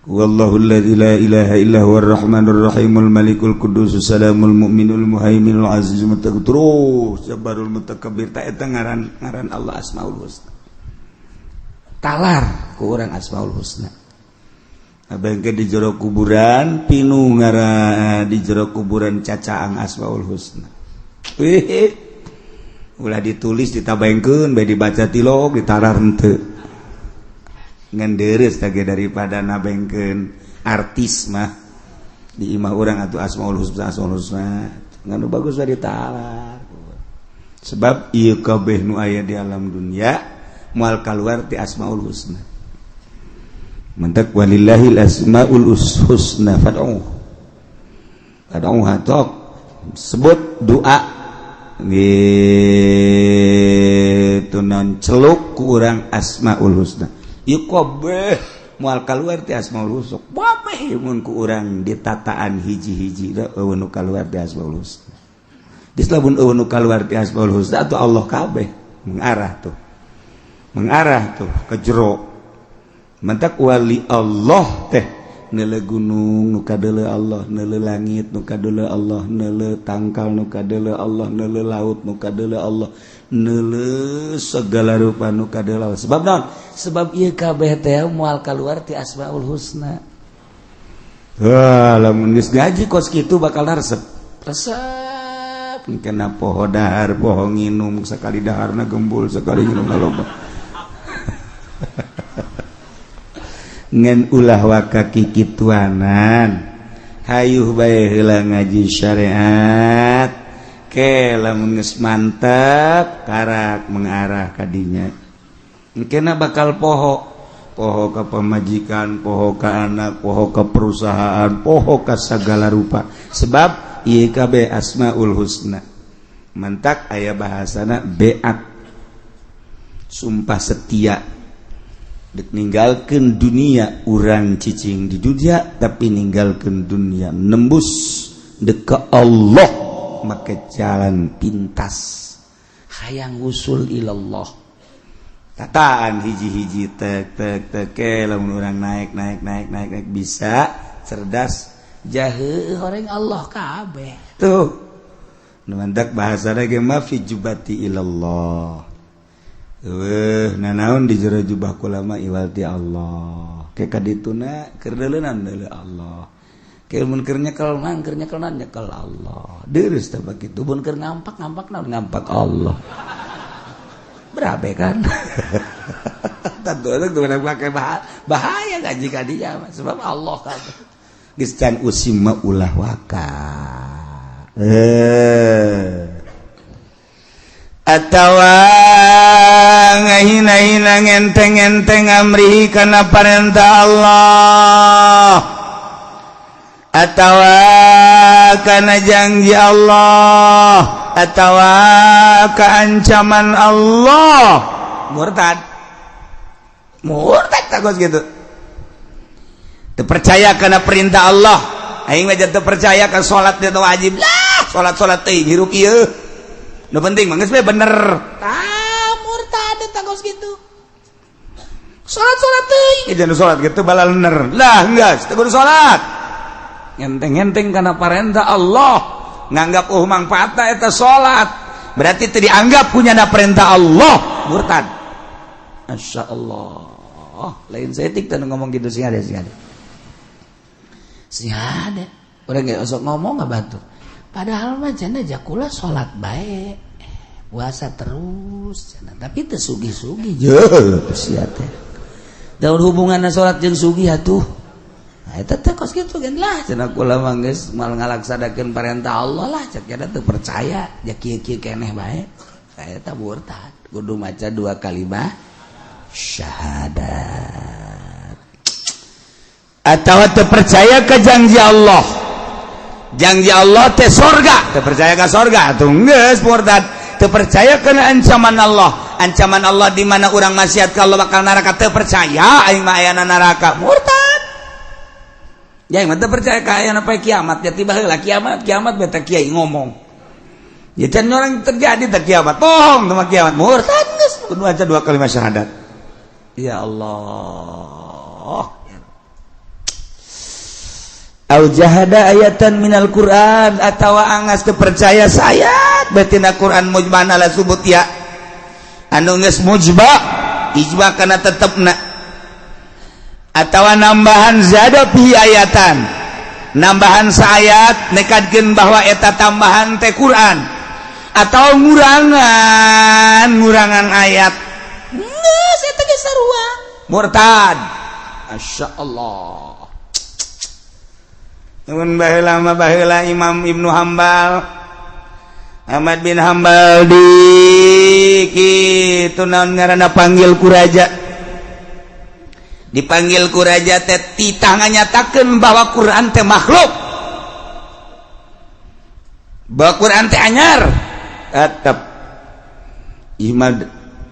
Wallahu alladzi la ilaha illa huwar rahmanur rahimul malikul quddus salamul mu'minul muhaiminul azizul mutakabbir, terus jabbarul mutakabbir. Ta eta ngaran ngaran Allah Asmaul Husna. Talar ku urang Asmaul Husna. Abang di jero kuburan pinu ngaran, di jero kuburan cacaang Asmaul Husna. Wih, ulah ditulis, ditabaengkeun bae, dibaca tilok, ditarar henteu, ngan deres tage daripada nabengkeun artis mah di imah urang atuh Asmaul Husna. Asmaul Husna ngan bagus bae ditalar, sebab ieu kabeh nu aya di alam dunia moal kaluar ti Asmaul Husna. Mentak walillahil asmaul husna fad'u fad'uha, tok sebut doa gitu non celuk ku urang Asmaul Husna. Ieu kabeh moal kaluar ti Asmaul Husna kabeh. Mun ku urang ditataan hiji-hiji, euweuh nu kaluar ti Asmaul Husna. Geus lamun euweuh nu kaluar ti Asmaul Husna atuh Allah kabeh mengarah tuh, mengarah tuh ke jero. Mentak wali Allah teh neuleu gunung nu kadeuleu Allah, neuleu langit nu kadeuleu Allah, neuleu tangkal nu kadeuleu Allah, neuleu laut nu kadeuleu Allah, neuleu segala rupa nu kadeuleu Allah. Sebab naon? Sebab ieu kabeh teh moal kaluar ti Asmaul Husna. Wah, lamun geus ngaji kos kitu bakal resep resep. Kena poho dahar, poho nginum. Sekali daharna gembul, sekali nginum loba. Ngan ulah waka kikituanan, hayuh bae heula ngaji syariat ke. Lamun geus mantap, karak mengarah kadinya, kena bakal poho, poho ke pemajikan, poho ke anak, poho ke perusahaan, poho ke segala rupa, sebab IKB Asmaul Husna. Mentak aya bahasana beat, sumpah setia dek ninggalkeun dunia. Urang cicing di dunia tapi ninggalkeun dunia, nembus dek ke Allah make jalan pintas, hayang usul ilallah. Tataan hiji-hiji, tek tek tek ke. Lamun urang naik naik naik naik naik, bisa cerdas jahe orang Allah kabeh tuh. Nu mantak bahasana ge ma fi jubati ilallah. Eueuh nanaon di jero jubah kula mah iwal ti Allah. Ke kadituna keur deuleunan deuleu Allah. Ke mun keur nyekel mah keur nyekel nyekel Allah. Deurus teh bagitu. Mun keur ngampak ngampak naon, ngampak Allah. Berabe kan? Tentu itu pakai bahaya gaji kadinya sebab Allah kabeh. Geus can usim mah ulah waka. Atawa ngahina-hina, ngenteng-enteng amrihi kana parentah Allah atawa kana janji Allah atawa keancaman Allah, murtad, murtad. Takut gitu, terpercaya karena perintah Allah. Aing mah teu percaya kan salat itu wajib lah, salat salat teh hirup ieu. Nu penting mah geus we bener. Tah, murtad eta kos kitu. Salat-salat teuing, jangan salat gitu balalener. Lah, geus teu kudu salat. Ngenteng-ngenteng kana parentah Allah, nganggap oh mangfaatna eta salat. Berarti teu dianggap punya perintah Allah, murtad. Masya Allah. Lain setik teh ngomong gitu, sing ada, sing ada. Sing ada. Urang ge osok ngomong nggak batur. Padahal mah cenah jakula salat bae. Puasa terus cenah, tapi teu sugih-sugih. Jeuh, sia teh. Daun hubunganna salat jeung sugih atuh. Nah, eta teh kos kitu kan lah cenah kula mah geus mal ngalaksanakeun perintah Allah lah, cek nya teu percaya ja kieu-kieu keneh bae. Eta murtad. Kudu maca dua kalimat syahadat. Atau teu percaya ke janji Allah, janji Allah teh sorga, teu percaya ke sorga atuh geus murtad. Teu percaya kana ancaman Allah, ancaman Allah di mana urang maksiat ka Allah bakal neraka, teu percaya aing mah ayana neraka, murtad. Ya aing mah teu percaya ka ayana poe kiamat, ya tiba heula kiamat, kiamat beta kiai ngomong ya can orang terjadi teh kiamat, bohong sama kiamat, murtad geus, kudu aja dua kalimat syahadat. Ya Allah. Au jahada ayatan minal Quran, atawa angas teu percaya saayat batina Quran mujman ala subut ya, anu geus mujba ijma kana tetepna, atawa nambahan zada fi ayatan, nambahan saayat nekadkeun bahwa eta tambahan teh Quran, atau ngurangan ngurangan ayat, geus eta ge sarua murtad. Masya Allah. Nuhun, baheula mah, baheula Imam Ibnu Hambal, Ahmad bin Hambal di kitu naon ngaranna, panggil ku raja, dipanggil ku raja teh titah nganyatakeun bahwa Quran teh makhluk, bahwa Quran teh anyar. Tetap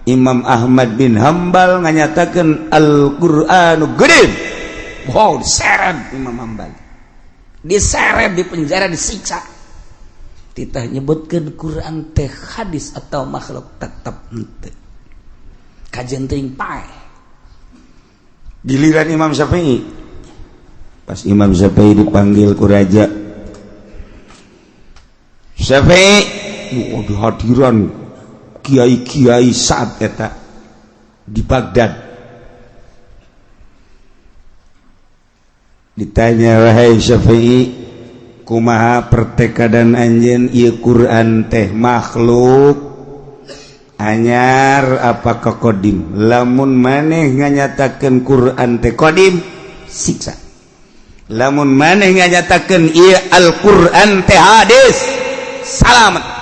Imam Ahmad bin Hambal nganyatakeun Al-Qur'anu qadim. Wow, diseret Imam Hambal, diseret di penjara, disiksa, titah nyebutkan Quran teh hadis atau makhluk, tetap henteu kajen teuing paeh. Giliran Imam Syafi'i, pas Imam Syafi'i dipanggil ku raja, Syafi'i, oh, di hadiran kiai-kiai saat eta di Baghdad, ditanya, "Wahai Syafi'i, kumaha pertekadan anjeun, ieu Quran teh makhluk anyar apa qadim? Lamun maneh nganyatakeun Quran teh qadim, siksa. Lamun maneh nganyatakeun ieu Al-Quran teh hadis, salamet.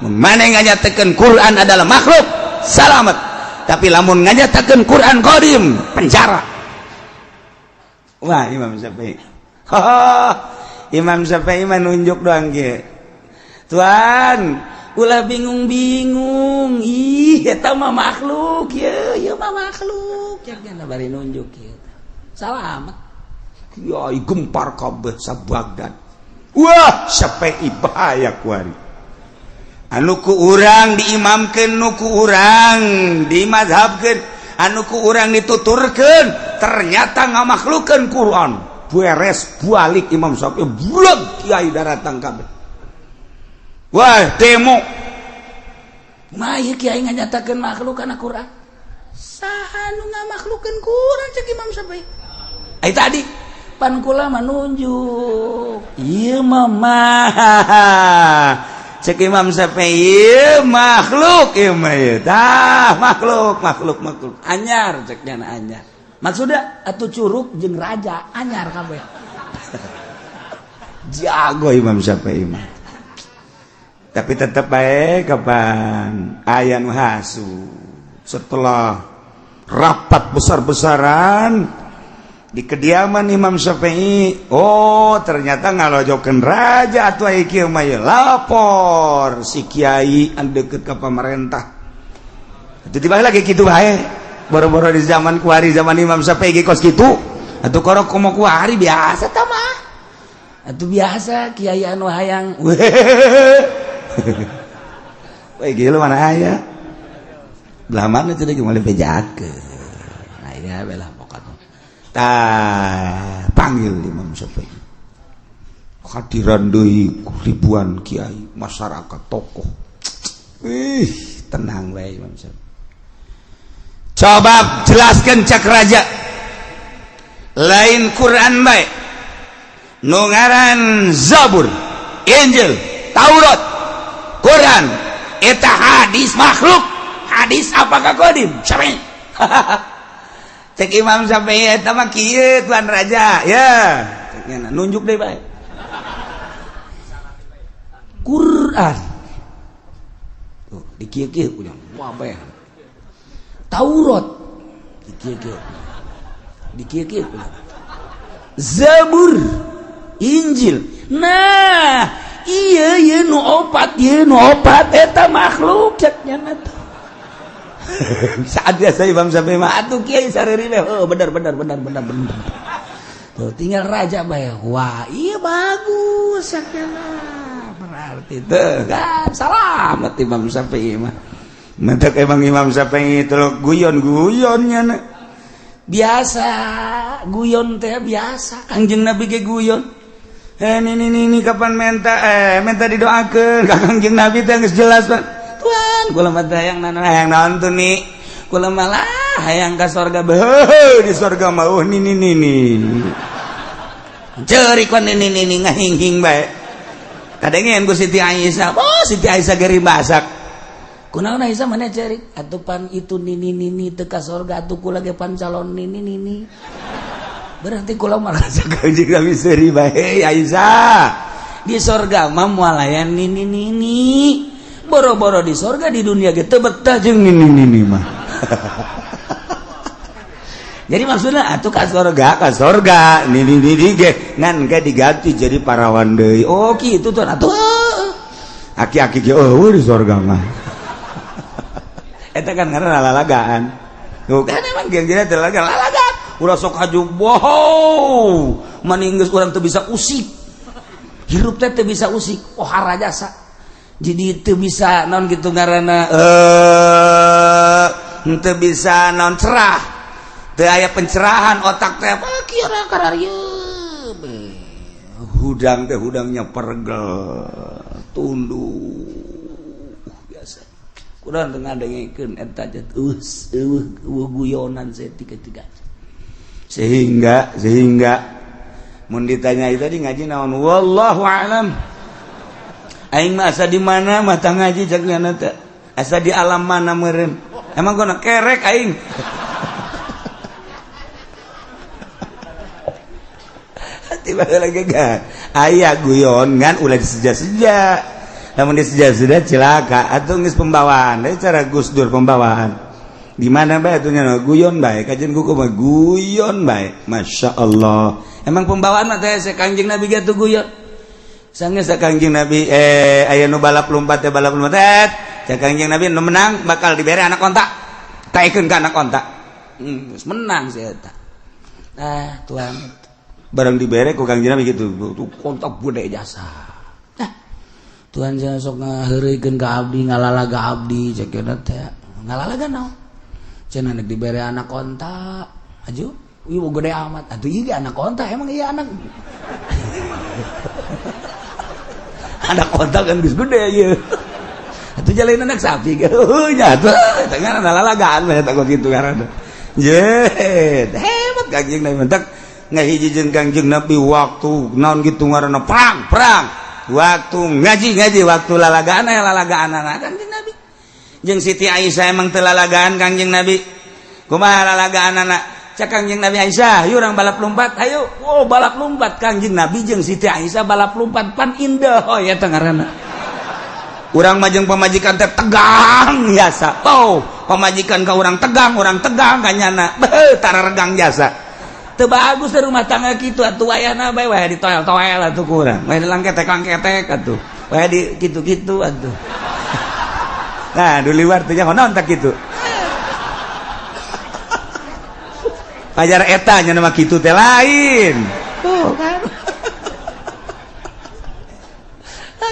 Mun maneh nganyatakeun Quran adalah makhluk, salamet. Tapi lamun nganyatakeun Quran qadim, penjara." Wah, Imam Syafi'i. Imam Syafi'i mah nunjuk doang ge. "Tuan, ulah bingung-bingung. Ih, eta mah makhluk ye, ieu mah makhluk." Cek bari nunjuk kieu. Salamet. Kiai gempar kabeh sa Baghdad. Wah, Syafi'i bahaya kuari. Anu ku urang diimamkeun, nu ku urang dimazhabkeun, anu ku urang dituturkeun, ternyata ngamakhlukeun Quran. Beres balik Imam Syafi'i, buleg kiai daratang kabeh. Wah, demo. Mah ieu kiai nganyatakeun makhluk kana Quran. Saha nu ngamakhlukeun Quran, cek Imam Syafi'i. Ai tadi pan kula mah nunjuk. Ieu mah cek Imam Syafi'i makhluk ieu mah ieu. Tah, makhluk, makhluk, makhluk. Anyar cek nya, anyar. Maksudnya atuh curug jeung raja anyar kabeh. Jago Imam Syafi'i mah. Tapi tetap baik kapan aya nu hasu. Setelah rapat besar-besaran di kediaman Imam Syafi'i, oh, ternyata ngalojokeun raja atuh aya kieu mah ieu. Lapor si kiai anu deket ke pemerintah. Itu tiba lagi kitu bae. Boro-boro di zaman kuari, zaman Imam Syafi'i ge kos kitu. Atuh korok komo kuari biasa tah mah. Atuh biasa kiai anu hayang. We gila mana aya. Belah mana teh moal bejakeun. Aya belah pokokna. Tah panggil Imam Syafi'i. Hadiran deui ribuan kiai, masyarakat, tokoh. Ih, tenang bae Imam Syafi'i. Coba jelaskan cak raja. Lain Quran bae. Nu ngaran Zabur, Injil, Taurat, Quran, eta hadis makhluk. Hadis apakah kodim? Syafi'i. Cek Imam Syafi'i eta mah kieu tuan raja, ya. Cek nunjuk deui bae. Quran. Tuh, dikieu-kieu punya. Wah bae. Taurat dikieu-kieu. Dikieu-kieu punya. Zabur, Injil. Nah, iya ieu nu opat, ieu nu opat eta makhluk cek nya teh. Saat biasa Imam Syafi'i mah atuh kiai sareri we. Oh, bener bener bener bener bener. Tuh tinggal raja bae. Wah, iya bagus sakena. Berarti tuh kan salamet Imam Syafi'i mah. Mentek emang Imam Syafi'i itu guyon-guyonnya biasa, guyon teh biasa. Kangjeng Nabi ge guyon. Eh ini kapan minta minta didoakeun ka Kangjeng Nabi teh geus jelas Pak. Tuan, kula mah teh hayang naon hayang naon tuh nih. Kula malah hayang ka sorga beuh di sorga mah oh nini nini. Ceurik kon nini nini ngahinghing bae. Kadengeun ku Siti Aisyah. Oh, Siti Aisyah geri masak. Kunaon Aisyah mana ceurik? Atuh pan itu nini nini teu ka sorga atuh kula ge pan calon nini nini. Berarti kula merasa Kangjeng Nabi seuri bae Aisyah. Di sorga mah moal aya nini nini. Boro-boro di sorga di dunia ge teu betah jeung nini nini mah. Jadi maksudnya atuh ka sorga nini nini ge ngan ge diganti jadi parawan deui. Oh kitu tuh atuh. Aki-aki ge eueuh di sorga mah. Eta kan karena lalagaan. Tuh kan emang ge teh lalagaan. Ulah sok haju wow. Mani geus urang teu bisa usik. Hirup teh teu bisa usik. Oh harajasa. Jadi teu bisa naon gitu ngaranna teu bisa naon cerah. Teu aya pencerahan otak teh apa kieu kararieu. Hudang teh hudangnya pergel, tunduk biasa. Kurang teu ngadengekeun eta teh eueuh guyonan saeutik-tiga. Sehingga mun ditanya itu tadi ngaji naon wallahu alam. Aing mah asa di mana mata ngaji cek nyana teh. Asa di alam mana meureun. Emang gua kerek aing. Tiba lagi gak aya guyon ngan ulah diseja-seja. Lamun diseja-seja cilaka atuh geus pembawaan. Deui cara Gus Dur pembawaan. Di mana bae atuh nya guyon bae kajian kuku mah guyon bae. Masya Allah. Emang pembawaan mah teh Kangjeng Nabi ge atuh guyon. Sanggeus Kangjeng Nabi aya nu balap lompat teh balap lompat teh. Cek Kangjeng Nabi nu menang bakal dibere anak onta. Taekeun ka anak onta. Geus menang si eta. Ah, tuan barang dibere ku Kangjeng Nabi gitu. Tuh kontak gede jasa. Nah, Tuhan jangan sok ngaheureuykeun ka abdi ngalalaga abdi cek teh. Ngalalaga naon? Cenah nek dibere anak onta. Aju, ieu gede amat. Atuh ieu ge anak onta emang iya anak. Anak onta kan geus gede ieu. Atuh jalain anak sapi ge. Heuh nya atuh eta ngaranna lalagaan bae takut kitu ngaranna. Ye, hebat Kangjeng Nabi mentak ngahiji jeung Kangjeng Nabi waktu naon gitu ngaranna perang, perang. Waktu ngaji-ngaji, waktu lalagaan aya lalagaan Kangjeng Nabi. Jeung Siti Aisyah emang teu lalagaan Kangjeng Nabi. Kumaha lalagaan anak? Cek Kangjeng Nabi Aisyah, yuk urang balap lompat, ayo. Oh, balap lompat Kangjeng Nabi jeung Siti Aisyah balap lompat pan indah oh ya teh ngaranna. Urang mah jeung pamajikan teh tegang jasa. Oh, pamajikan ka urang tegang kanyana. Beuh, tara regang jasa. Teu bagus teh rumah tangga kitu atuh wayahna bae wae ditoel-toel atuh ku urang. Wae dilangketek-langketek atuh. Wae di kitu-kitu atuh. Nah, di luar teh nyaho naon tak kitu. Pajar eta nya nama kitu teh lain. Tuh kan.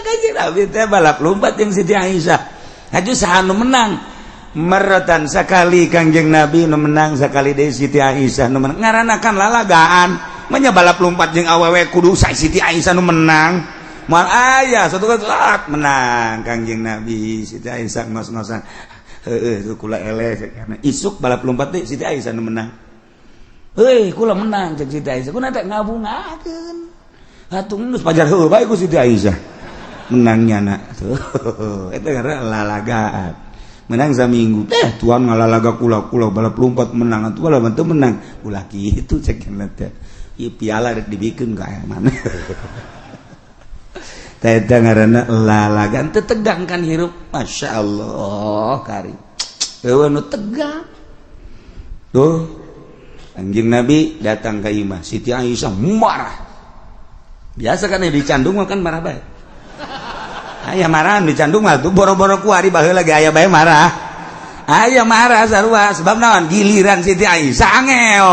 Kanjeng Nabi teh balap lompat jeung Siti Aisyah. Haju saha nu menang? Marratan sakali Kangjeng Nabi nu menang, sakali deui Siti Aisyah nu menang. Ngaranna kan lalagaan. Manya balap lompat jeung awewe kudu Siti Aisyah nu menang. Moal aya satu kali menang Kangjeng Nabi, Siti Aisyah ngos-ngosan. Heeh, kula eleh karena isuk balap lompat deui Siti Aisyah nu menang. Heuy, kula menang cek Siti Aisyah. Kuna teh ngabungakeun. Atuh geus pajar heueuh bae ku Siti Aisyah. Menangnya nak. Tuh, eta ngaranna lalagaan. Menang saminggu teh tuan ngalalaga kula-kula balap lompat menang atuh bala teu menang. Ulah kitu cek teh. Ieu piala rek dibikeun ka aya mana. Teh eta ngaranna lalagaan teu tegang kan hirup. Masya Allah kari. Eueuh nu tegang. Tuh Anjing Nabi datang ke imah, Siti Aisyah marah. Biasa kan di candung mah kan marah bae. Aya marah di candung mah tuh boro-boro kuari baheula lagi aya bae marah. Aya marah sarua sebab naon giliran Siti Aisyah angel.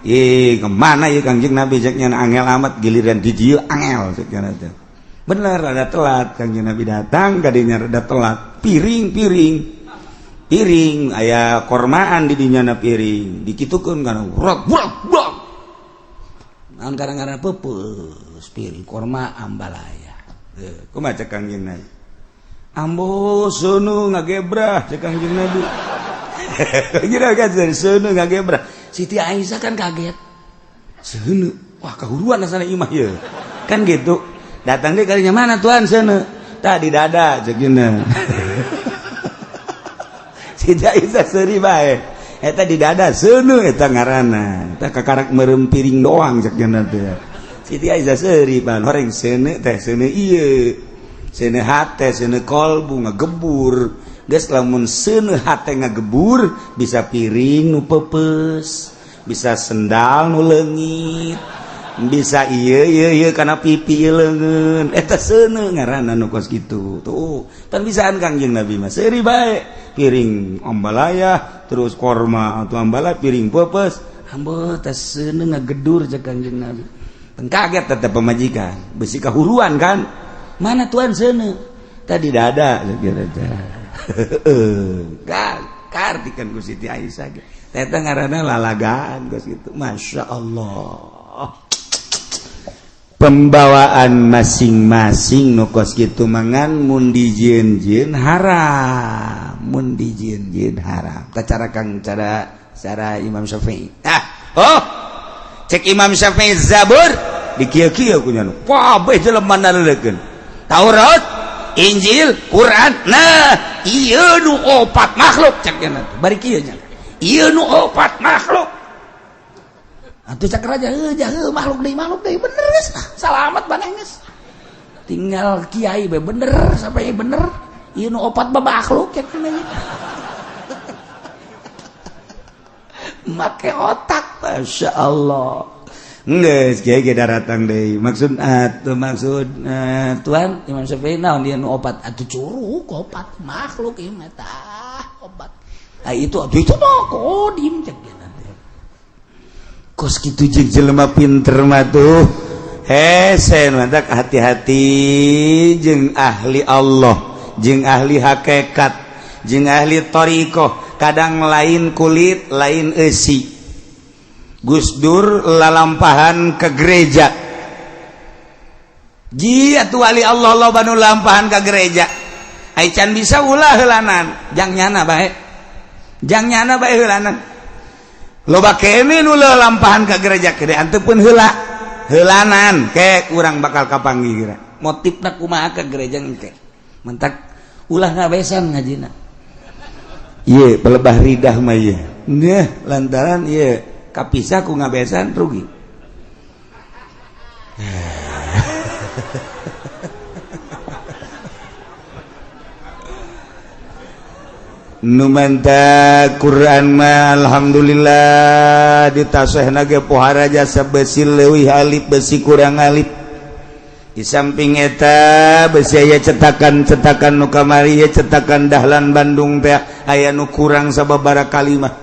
Ih, kemana ya Kangjeng Nabi cek nya angel amat giliran di dieu angel cek nya teh. Bener rada telat Kangjeng Nabi datang kadinya rada telat. Piring-piring piring aya kormaan di dinya na piring dikitukeun kana rok brok brok. Naon kadang-kadang peupeus piring korma ambalaya. Kumaha cek Kangjeng Nabi? Ambo seuneu ngagebrah cek Kangjeng Nabi. Kira kan seuneu ngagebrah. Siti Aisyah kan kaget. Seuneu, wah kahuruan asana imah ieu. Kan gitu. Datang deh kalinya mana tuan seuneu? Tadi dada cek nya. Siti Aisyah seuri bae. Eta di dada seuneu eta ngaranna. Eta kakarak meureum piring doang cek nya teh. Siti Aisyah seuri pan horeng seuneu teh seuneu ieu. Seuneu hate, seuneu kolbu ngagebur. Geus lamun seuneu hate ngagebur bisa piring nu peupeus, bisa sendal nu leungit, bisa ieu ieu ieu kana pipi ieu leungeun. Eta seuneu ngaranna nu kos kitu. Tuh, tan bisaan Kangjeng Nabi mah seuri bae. Piring ambalaya terus korma atau ambalaya piring peupeus. Ambo teh seuneu ngagedur cek Kangjeng Nabi. Teng kaget tetep pemajikan, besi kahuruan kan. Mana tuan seuneu? Tadi dada kira teh. Kartikan ku Siti Aisyah ge. Eta ngaranna lalagaan geus kitu. Masya Allah. Pembawaan masing-masing nu kos kitu mangan mun dijieun-jieun haram, mun dijieun-jieun haram. Tah cara Kang cara cara Imam Syafi'i. Ah, oh. Cek Imam Syafi'i Zabur dikieu-kieu ku nya. Kabeh jelema naleukeun. Taurat, Injil, Quran. Nah, ieu nu opat makhluk cek nya teh. Bari kieu nya. Ieu nu opat makhluk. Atuh cek raja, heuh jah makhluk deui bener geus. Salamat maneh geus. Tinggal kiai be bener sampai bener. Ieu nu opat mah makhluk cek nya. Make otak, Masya Allah. Geus kiai ge daratang deui. Maksud atuh maksud tuan Imam Syafi'i naon dia nu opat atuh curug opat makhluk ieu mah tah opat. Ah itu atuh itu mah kodim cek dia nanti. Kos kitu jeung jelema pinter mah tuh. Hese mantak hati-hati jeung ahli Allah, jeung ahli hakikat, jeung ahli thariqah, kadang lain kulit, lain eusi. Gus Dur lalampahan ke gereja. Jia tuh wali Allah loba nu lampahan ke gereja. Ai can bisa ulah heulanan, jang nyana bae. Jang nyana bae heulanan. Loba kene nu lampahan ke gereja kene anteupkeun heula. Heulanan ke urang bakal kapanggih kira. Motifna kumaha ke gereja engke. Mentak ulah ngabesan ngajina. Ieu pelebah ridah mah ieu. Nah, lantaran ieu kapisah ku ngabesan rugi. Nu manta Quran mah alhamdulillah ditasehna ge pohara jasa besi leuwih alif besi kurang alif. Di samping eta besi aya cetakan-cetakan nu kamari ye cetakan Dahlan Bandung teh aya nu kurang sababaraha kalimah.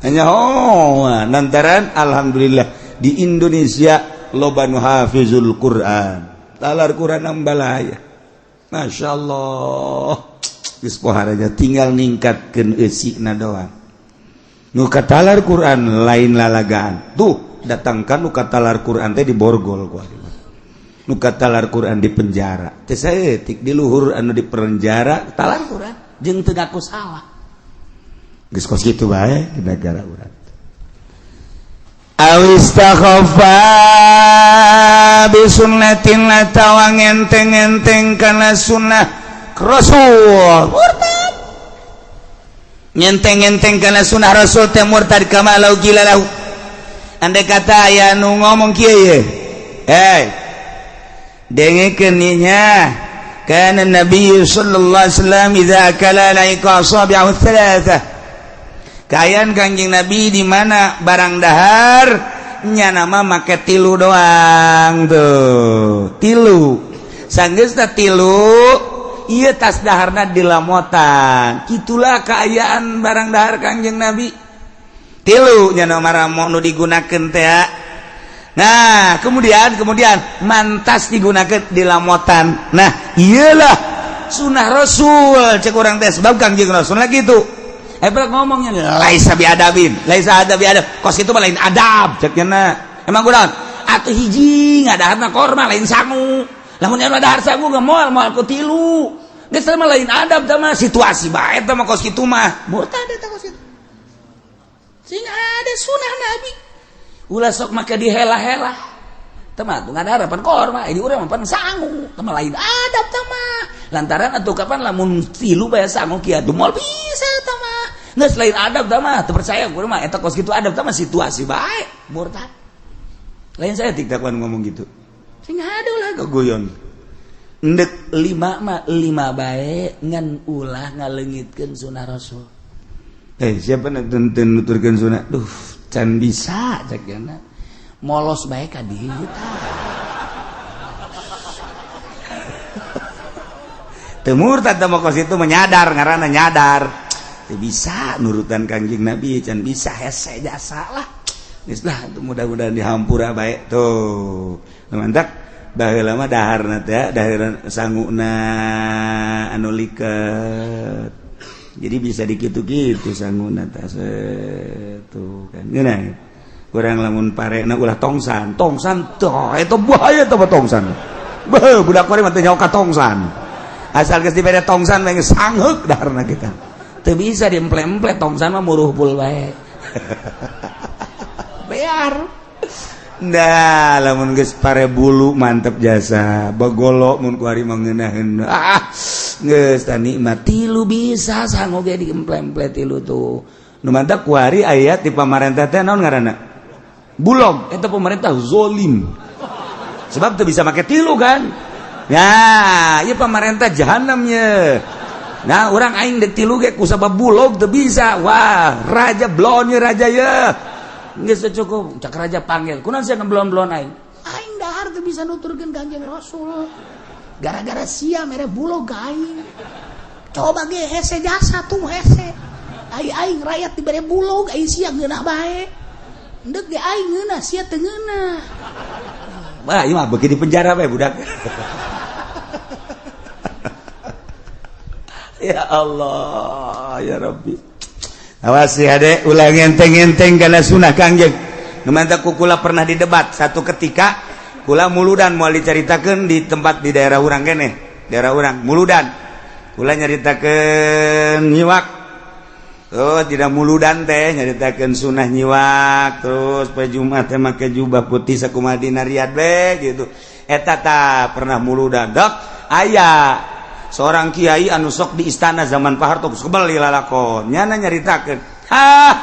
Hanya oh lantaran alhamdulillah di Indonesia loba nu hafizul Quran. Talar Quran ambalaya. Masya Allah. Geus pohara tinggal ningkatkeun eusina doang. Nu katalar Quran lain lalagaan. Tuh datangkan nu katalar Quran teh di borgol ku ari. Nu katalar Quran di penjara. Teh saeutik di luhur anu di penjara talar Quran jeung teu ngaku salah. Geus kos kitu bae di negara urang. Awistakhofa bisunnatin atawa ngenteng-enteng kana sunnah Rasul murtad. Ngenteng-enteng kana sunnah Rasul teh murtad kama lau qila lahu. Andai kata aya nu ngomong kieu ye. Eh, dengekeun nya kana Nabi sallallahu alaihi wasallam idza akala laika asabi'ahu thalatha. Kaayaan Kangjeng Nabi di mana barang dahar nya nama make tilu doang tuh. Tilu. Sanggeusna tilu ieu tas daharna dilamotan. Kitulah kaayaan barang dahar Kangjeng Nabi. Tilu nya nama nu digunakeun teh. Nah, kemudian mantas digunakan dilamotan. Nah, iyalah sunah Rasul cek urang teh sebab Kangjeng Rasul lagi gitu. Ngomongnya laisa bi adabin, laisa adab bi adab. Kos itu mah lain adab cek nya. Emang kurang atuh hiji ngadaharna korma lain sangu. Lamun anu dahar sangu ge moal moal ku tilu. Geus mah lain adab tah mah situasi bae tah mah kos kitu mah. Murtad eta kos kitu. Sing ada sunah Nabi. Ulah sok make dihela-hela. Tah mah tuh ngadahar pan korma, ini urang mah pan sangu. Tah mah lain adab tah mah. Lantaran atuh kapan lamun tilu bae sangu kieu atuh moal bisa tah mah. Geus lain adab tah mah, teu percaya gua mah eta kos kitu adab tah mah situasi bae, murtad. Lain saya tiktakan ngomong gitu. Sing ada lah gogoyon. Ndek lima mah lima bae ngan ulah ngaleungitkeun sunah Rasul. Eh siapa nu teu nuturkeun sunah? Duh, can bisa cek nya. Molos bae ka dieu tah. Teu murtad tah mah kos itu menyadar ngaranna nyadar. Bisa nurutan Kangjeng Nabi can bisa hese jasa lah. Geus lah mudah-mudahan dihampura bae tuh. Mantap baheula mah daharna teh dahar sanguna anu liket. Jadi bisa dikitu-kitu sanguna teh tuh kan. Ngeunah. Kurang lamun parena ulah tongsan. Tongsan tuh eta bahaya teh tongsan. Beuh budak kuari mah teu nyaho ka tongsan. Asal geus dibere tongsan mah geus sangheuk daharna kita. Teu bisa diemple-emple tongsan mah muruh pul bae. Bear. Nah, lamun geus pare bulu mantep jasa. Begolo mun ku ari mah ngeunaheun. Ah, geus tah nikmat tilu bisa sangu ge diemple-emple tilu tuh. Nu mantap ku ari aya di pamarentah teh naon ngaranna? Bulog, eta pemerintah zolim. Sebab teu bisa make tilu kan. Ya, ieu pamarentah jahanam ye. Nah, orang aing dek tilu ge ku sabab bulog teu bisa. Wah, raja blon ye raja ye. Geus cukup, cak raja panggil. Kunaon sia ngeblon-blon aing? Aing dahar teu bisa nuturkeun Kangjeng Rasul. Gara-gara sia mere bulog ka aing. Coba ge hese jasa tuh hese. Ai aing rakyat dibere bulog, ai sia ngeunah bae. Endek ge aing ngeunah, sia teu ngeunah. Wah, ieu mah beuki di penjara bae budak. Ya Allah, ya Rabbi. Awas ya dek, ulah ngenteng-ngenteng kana sunah Kangjeng. Nu mantap ku kula pernah didebat satu ketika kula muludan moal dicaritakeun di tempat di daerah urang keneh, daerah urang muludan. Kula nyaritakeun nyiwak. Oh, tidak muludan teh nyaritakeun sunah nyiwak, terus poe Jumat teh make jubah putih sakumaha dina Riyadh we gitu. Eta tah pernah muludan. Dok, aya seorang kiai anu sok di istana zaman Pak Harto geus kebel lalakon nyana nyaritakeun ah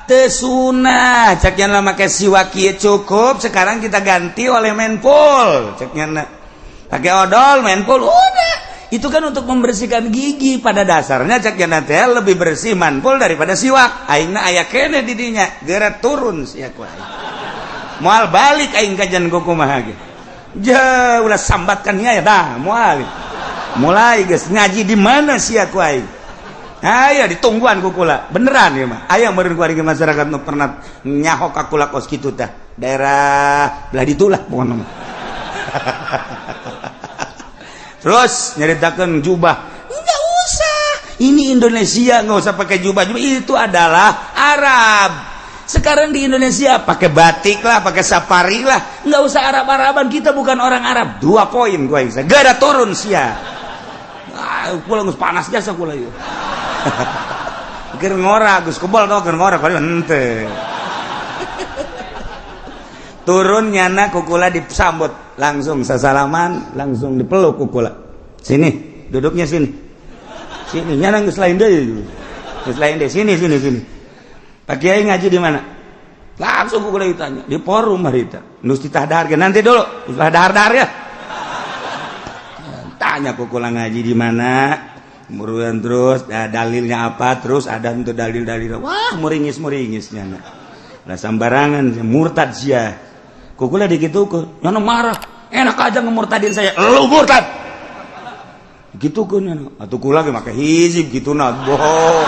teu sunah cek nya make siwak kieu cukup sekarang kita ganti oleh menpul cek nya pakai odol menpul udah itu kan untuk membersihkan gigi pada dasarnya cek nya teh lebih bersih manpul daripada siwak aingna aya keneh di dinya geura turun sia ku aing moal balik aing kajian kumaha ge ja ulah sambatkan nya ya dah moal mulai guys ngaji di mana sih aku aing aya ditungguan ku kula beneran ya mah aya meureun ku ari masyarakat nu pernah nyaho ka kula kos kitu tah daerah belah ditulah pokona mah. Terus nyaritakeun jubah enggak usah Ini Indonesia nggak usah pakai jubah, jubah itu adalah Arab. Sekarang di Indonesia pakai batik lah, pakai safari lah, nggak usah Arab-Araban, kita bukan orang Arab. 2 poin gue yang gak ada turun sia. Ah, pulang panas jasa kula ieu. Keur ngora geus kebal tau keur ngora kali henteu. Turun nyana kukula disambut langsung sasalaman, langsung dipeluk kukula. Sini, duduknya sini. Sini nyana geus lain deui. Geus lain deui, sini sini sini. Pak Kiai ngaji di mana? Langsung kukula ditanya, di forum harita. Nus ditah dahar nanti dulu, ulah dahar-dahar ya. Tanya kukula ngaji di mana? Kemudian terus ya, dalilnya apa? Terus ada untuk dalil-dalil. Wah, muringis-muringis nyana. Lah sambarangan murtad sia. Kukula digitukeun. Nyana marah. Enak aja ngemurtadin saya. Lu murtad. Gitukeun nyana. Atuh kula ge make hizib gitu na. Boh.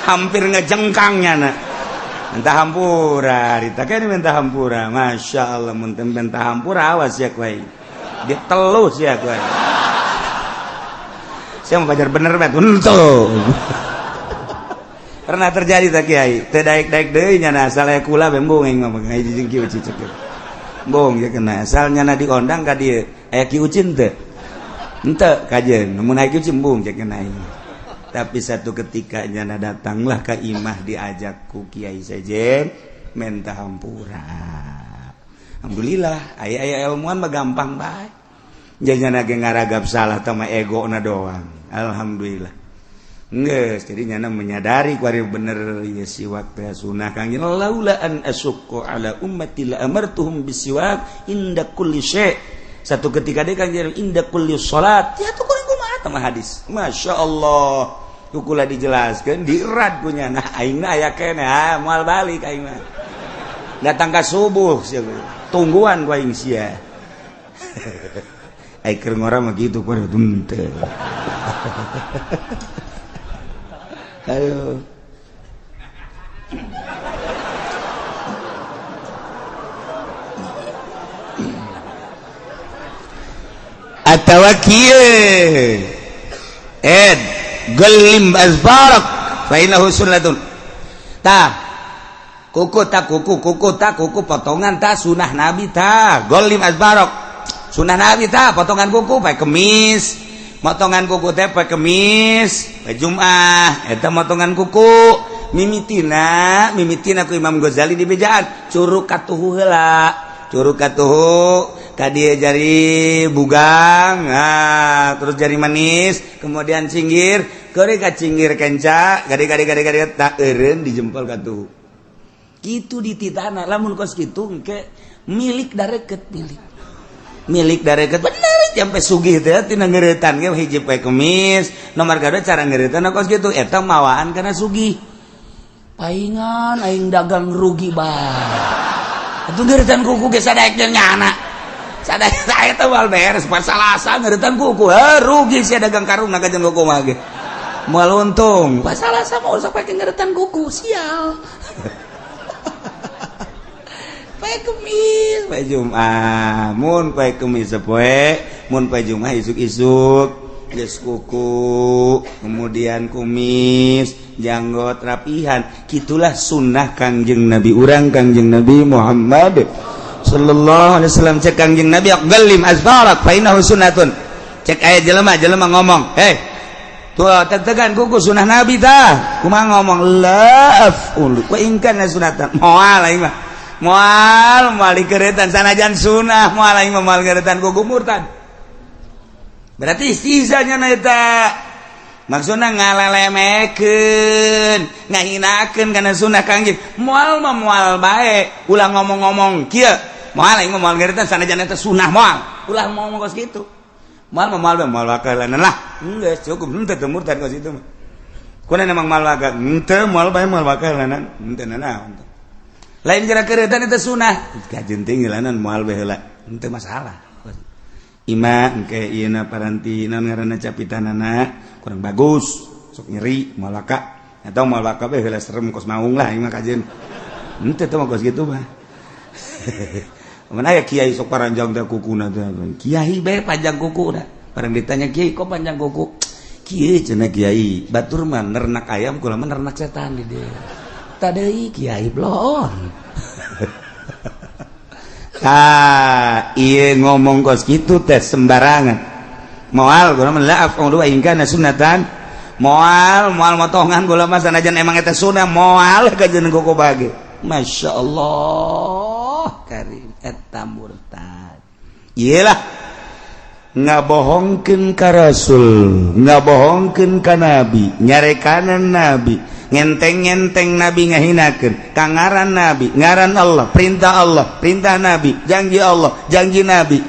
Hampir ngejengkang nyana. Minta hampura, ditakeun minta hampura. Masya Allah, mun minta hampura awas ya kuai. Ditelus ya kuai. Saya mau pajar bener bet. Untung. Pernah terjadi tak kiai? Teu daek-daek deui nyana asal aya kula bembung aing mah ngaji jeung Ki Uci cek. Bong ya kena asal nyana diondang ka dieu. Aya Ki Ucin teu? Henteu kajeun. Mun aya Ki Ucin embung cek kena aing. Tapi satu ketika nyana datanglah ke imah diajak ku Kiai Sejen minta hampura. Alhamdulillah aya-aya ilmuwan mah gampang bae. Nyana ge ngaragap salah teh mah ego na doang. Alhamdulillah. Geus, jadi nyana menyadari kuari bener ya siwak teh sunah Kang laula an asyqa ala ummati la amartuhum bisiwak inda kulli syai. Satu ketika dia Kang inda kulli salat. Ya tuh kurang kumaha teh hadis. Masya Allah. Kukula dijelaskeun dirad ku nyana aing aya keneh ah moal balik aing mah. Datang ka subuh sia tungguan ku aing sia. Ai keur ngora mah kitu kuari henteu. Ayo. Atawa kieu ed gelim azbarak fa innahu sunnatun. Tah kuku tak kuku kuku tak kuku potongan tah sunah nabi tah golim azbarak sunah nabi tah potongan kuku pae kemis. Motongan kuku teh poe Kemis, poe Jumat, eta motongan kuku. Mimitina, mimitina ku Imam Ghazali di bejaan, curug katuhu heula. Curug katuhu ka dieu jari bugang, nah, terus jari manis, kemudian cinggir, keuri ka cinggir kenca, gade-gade-gade-gade tak eureun di jempol katuhu. Kitu dititana, lamun kos kitu engke milik dareket milik. Milik dareket bener sampai sugih teh tina ngeuretan ge hiji poe Kemis nomor kadua cara ngeuretan kos kitu eta mawaan kana sugih paingan aing dagang rugi bae atuh ngeuretan kuku ge sadaek jeung nyana sadaek saya teh moal beres pasalasa ngeuretan kuku heuh rugi sia dagang karung na jeung kuku mah ge moal untung pasalasa mah usah pake ngeuretan kuku sial. Poe Kemis, poe Jumat, mun poe Kemis sapoe, mun poe Jumat isuk-isuk geus kuku, kemudian kumis, janggot rapihan. Kitulah sunnah Kangjeng Nabi urang Kangjeng Nabi Muhammad sallallahu alaihi wasallam. Cek Kangjeng Nabi aqallim azfarak fa innahu sunnatun. Cek aya jelema-jelema ngomong, "Hei, tuh tetegan kuku sunnah Nabi tah." Kumaha ngomong? La af'ul wa in kana sunnatan. Moal aing mah. Moal moal dikeretan sanajan sunah moal aing mah moal ngeretan kuku murtad. Berarti sisanya na eta maksudna ngalelemekeun, ngahinakeun kana sunah Kangjeng. Moal mah moal bae, ulah ngomong-ngomong kieu. Moal aing mah moal ngeretan sanajan eta sunah moal. Ulah ngomong kos kitu. Moal mah moal bae moal wakalanan lah. Geus cukup henteu teu murtad kos kitu mah. Kuna memang moal waga henteu moal bae moal wakalanan henteu nanaon. Lain gara keretan itu sunah kajen tinggilanan moal bae heula henteu masalah. Ima engke ieu na paranti naon ngaranna capitanana kurang bagus sok nyeri moal waka atau moal waka bae heula serem kos maung lah ima kajen henteu teh mah kos kitu mah. Mana aya kiai sok paranjang teh kukuna teh kiai bae panjang kukuna. Barang ditanya, "Kiai, kok panjang kuku?" "Kieu," cenah, "Kiai, batur mah nernak ayam, kula mah nernak setan di dieu." Tadi kiai bloon. Ah, iya, ngomong kos gitu teh sembarangan. Moal kula mah, la af'alu in kana sunnatan. Moal, moal motongan kula mah, sanajan emang eta sunnah, moal kajeun kuku bage. Masya Allah karim, eta murtad. Iyalah, ngabohongkeun ka Rasul, ngabohongkeun ka Nabi, nyarekanan Nabi, ngenteng-ngenteng Nabi, ngahinakeun ka ngaran Nabi, ngaran Allah, perintah Allah, perintah Nabi, janji Allah, janji Nabi.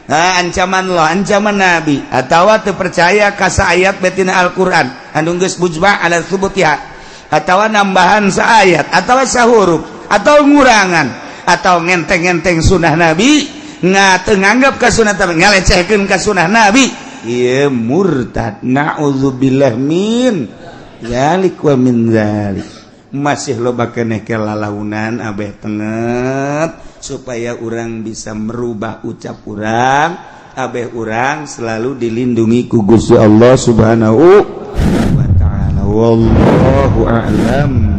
Nah, ancaman Allah, ancaman Nabi, atau teu percaya ka ayat betina Al-Qur'an anu geus mujma' ala tsubutiha, atau nambahan saayat atau sahuruf atau ngurangan, atau ngenteng-ngenteng sunnah Nabi, nggak nganggap ka sunnah tapi ngalecehkeun ka sunnah Nabi, ieu murtad. Naudzubillah min dzalik wa min dzalik. Masih loba keneh ke lalaunan. Abeh tenget supaya orang bisa merubah ucap urang. Abeh urang selalu dilindungi ku Gusti Allah Subhanahu wa taala. Wallahu a'lam.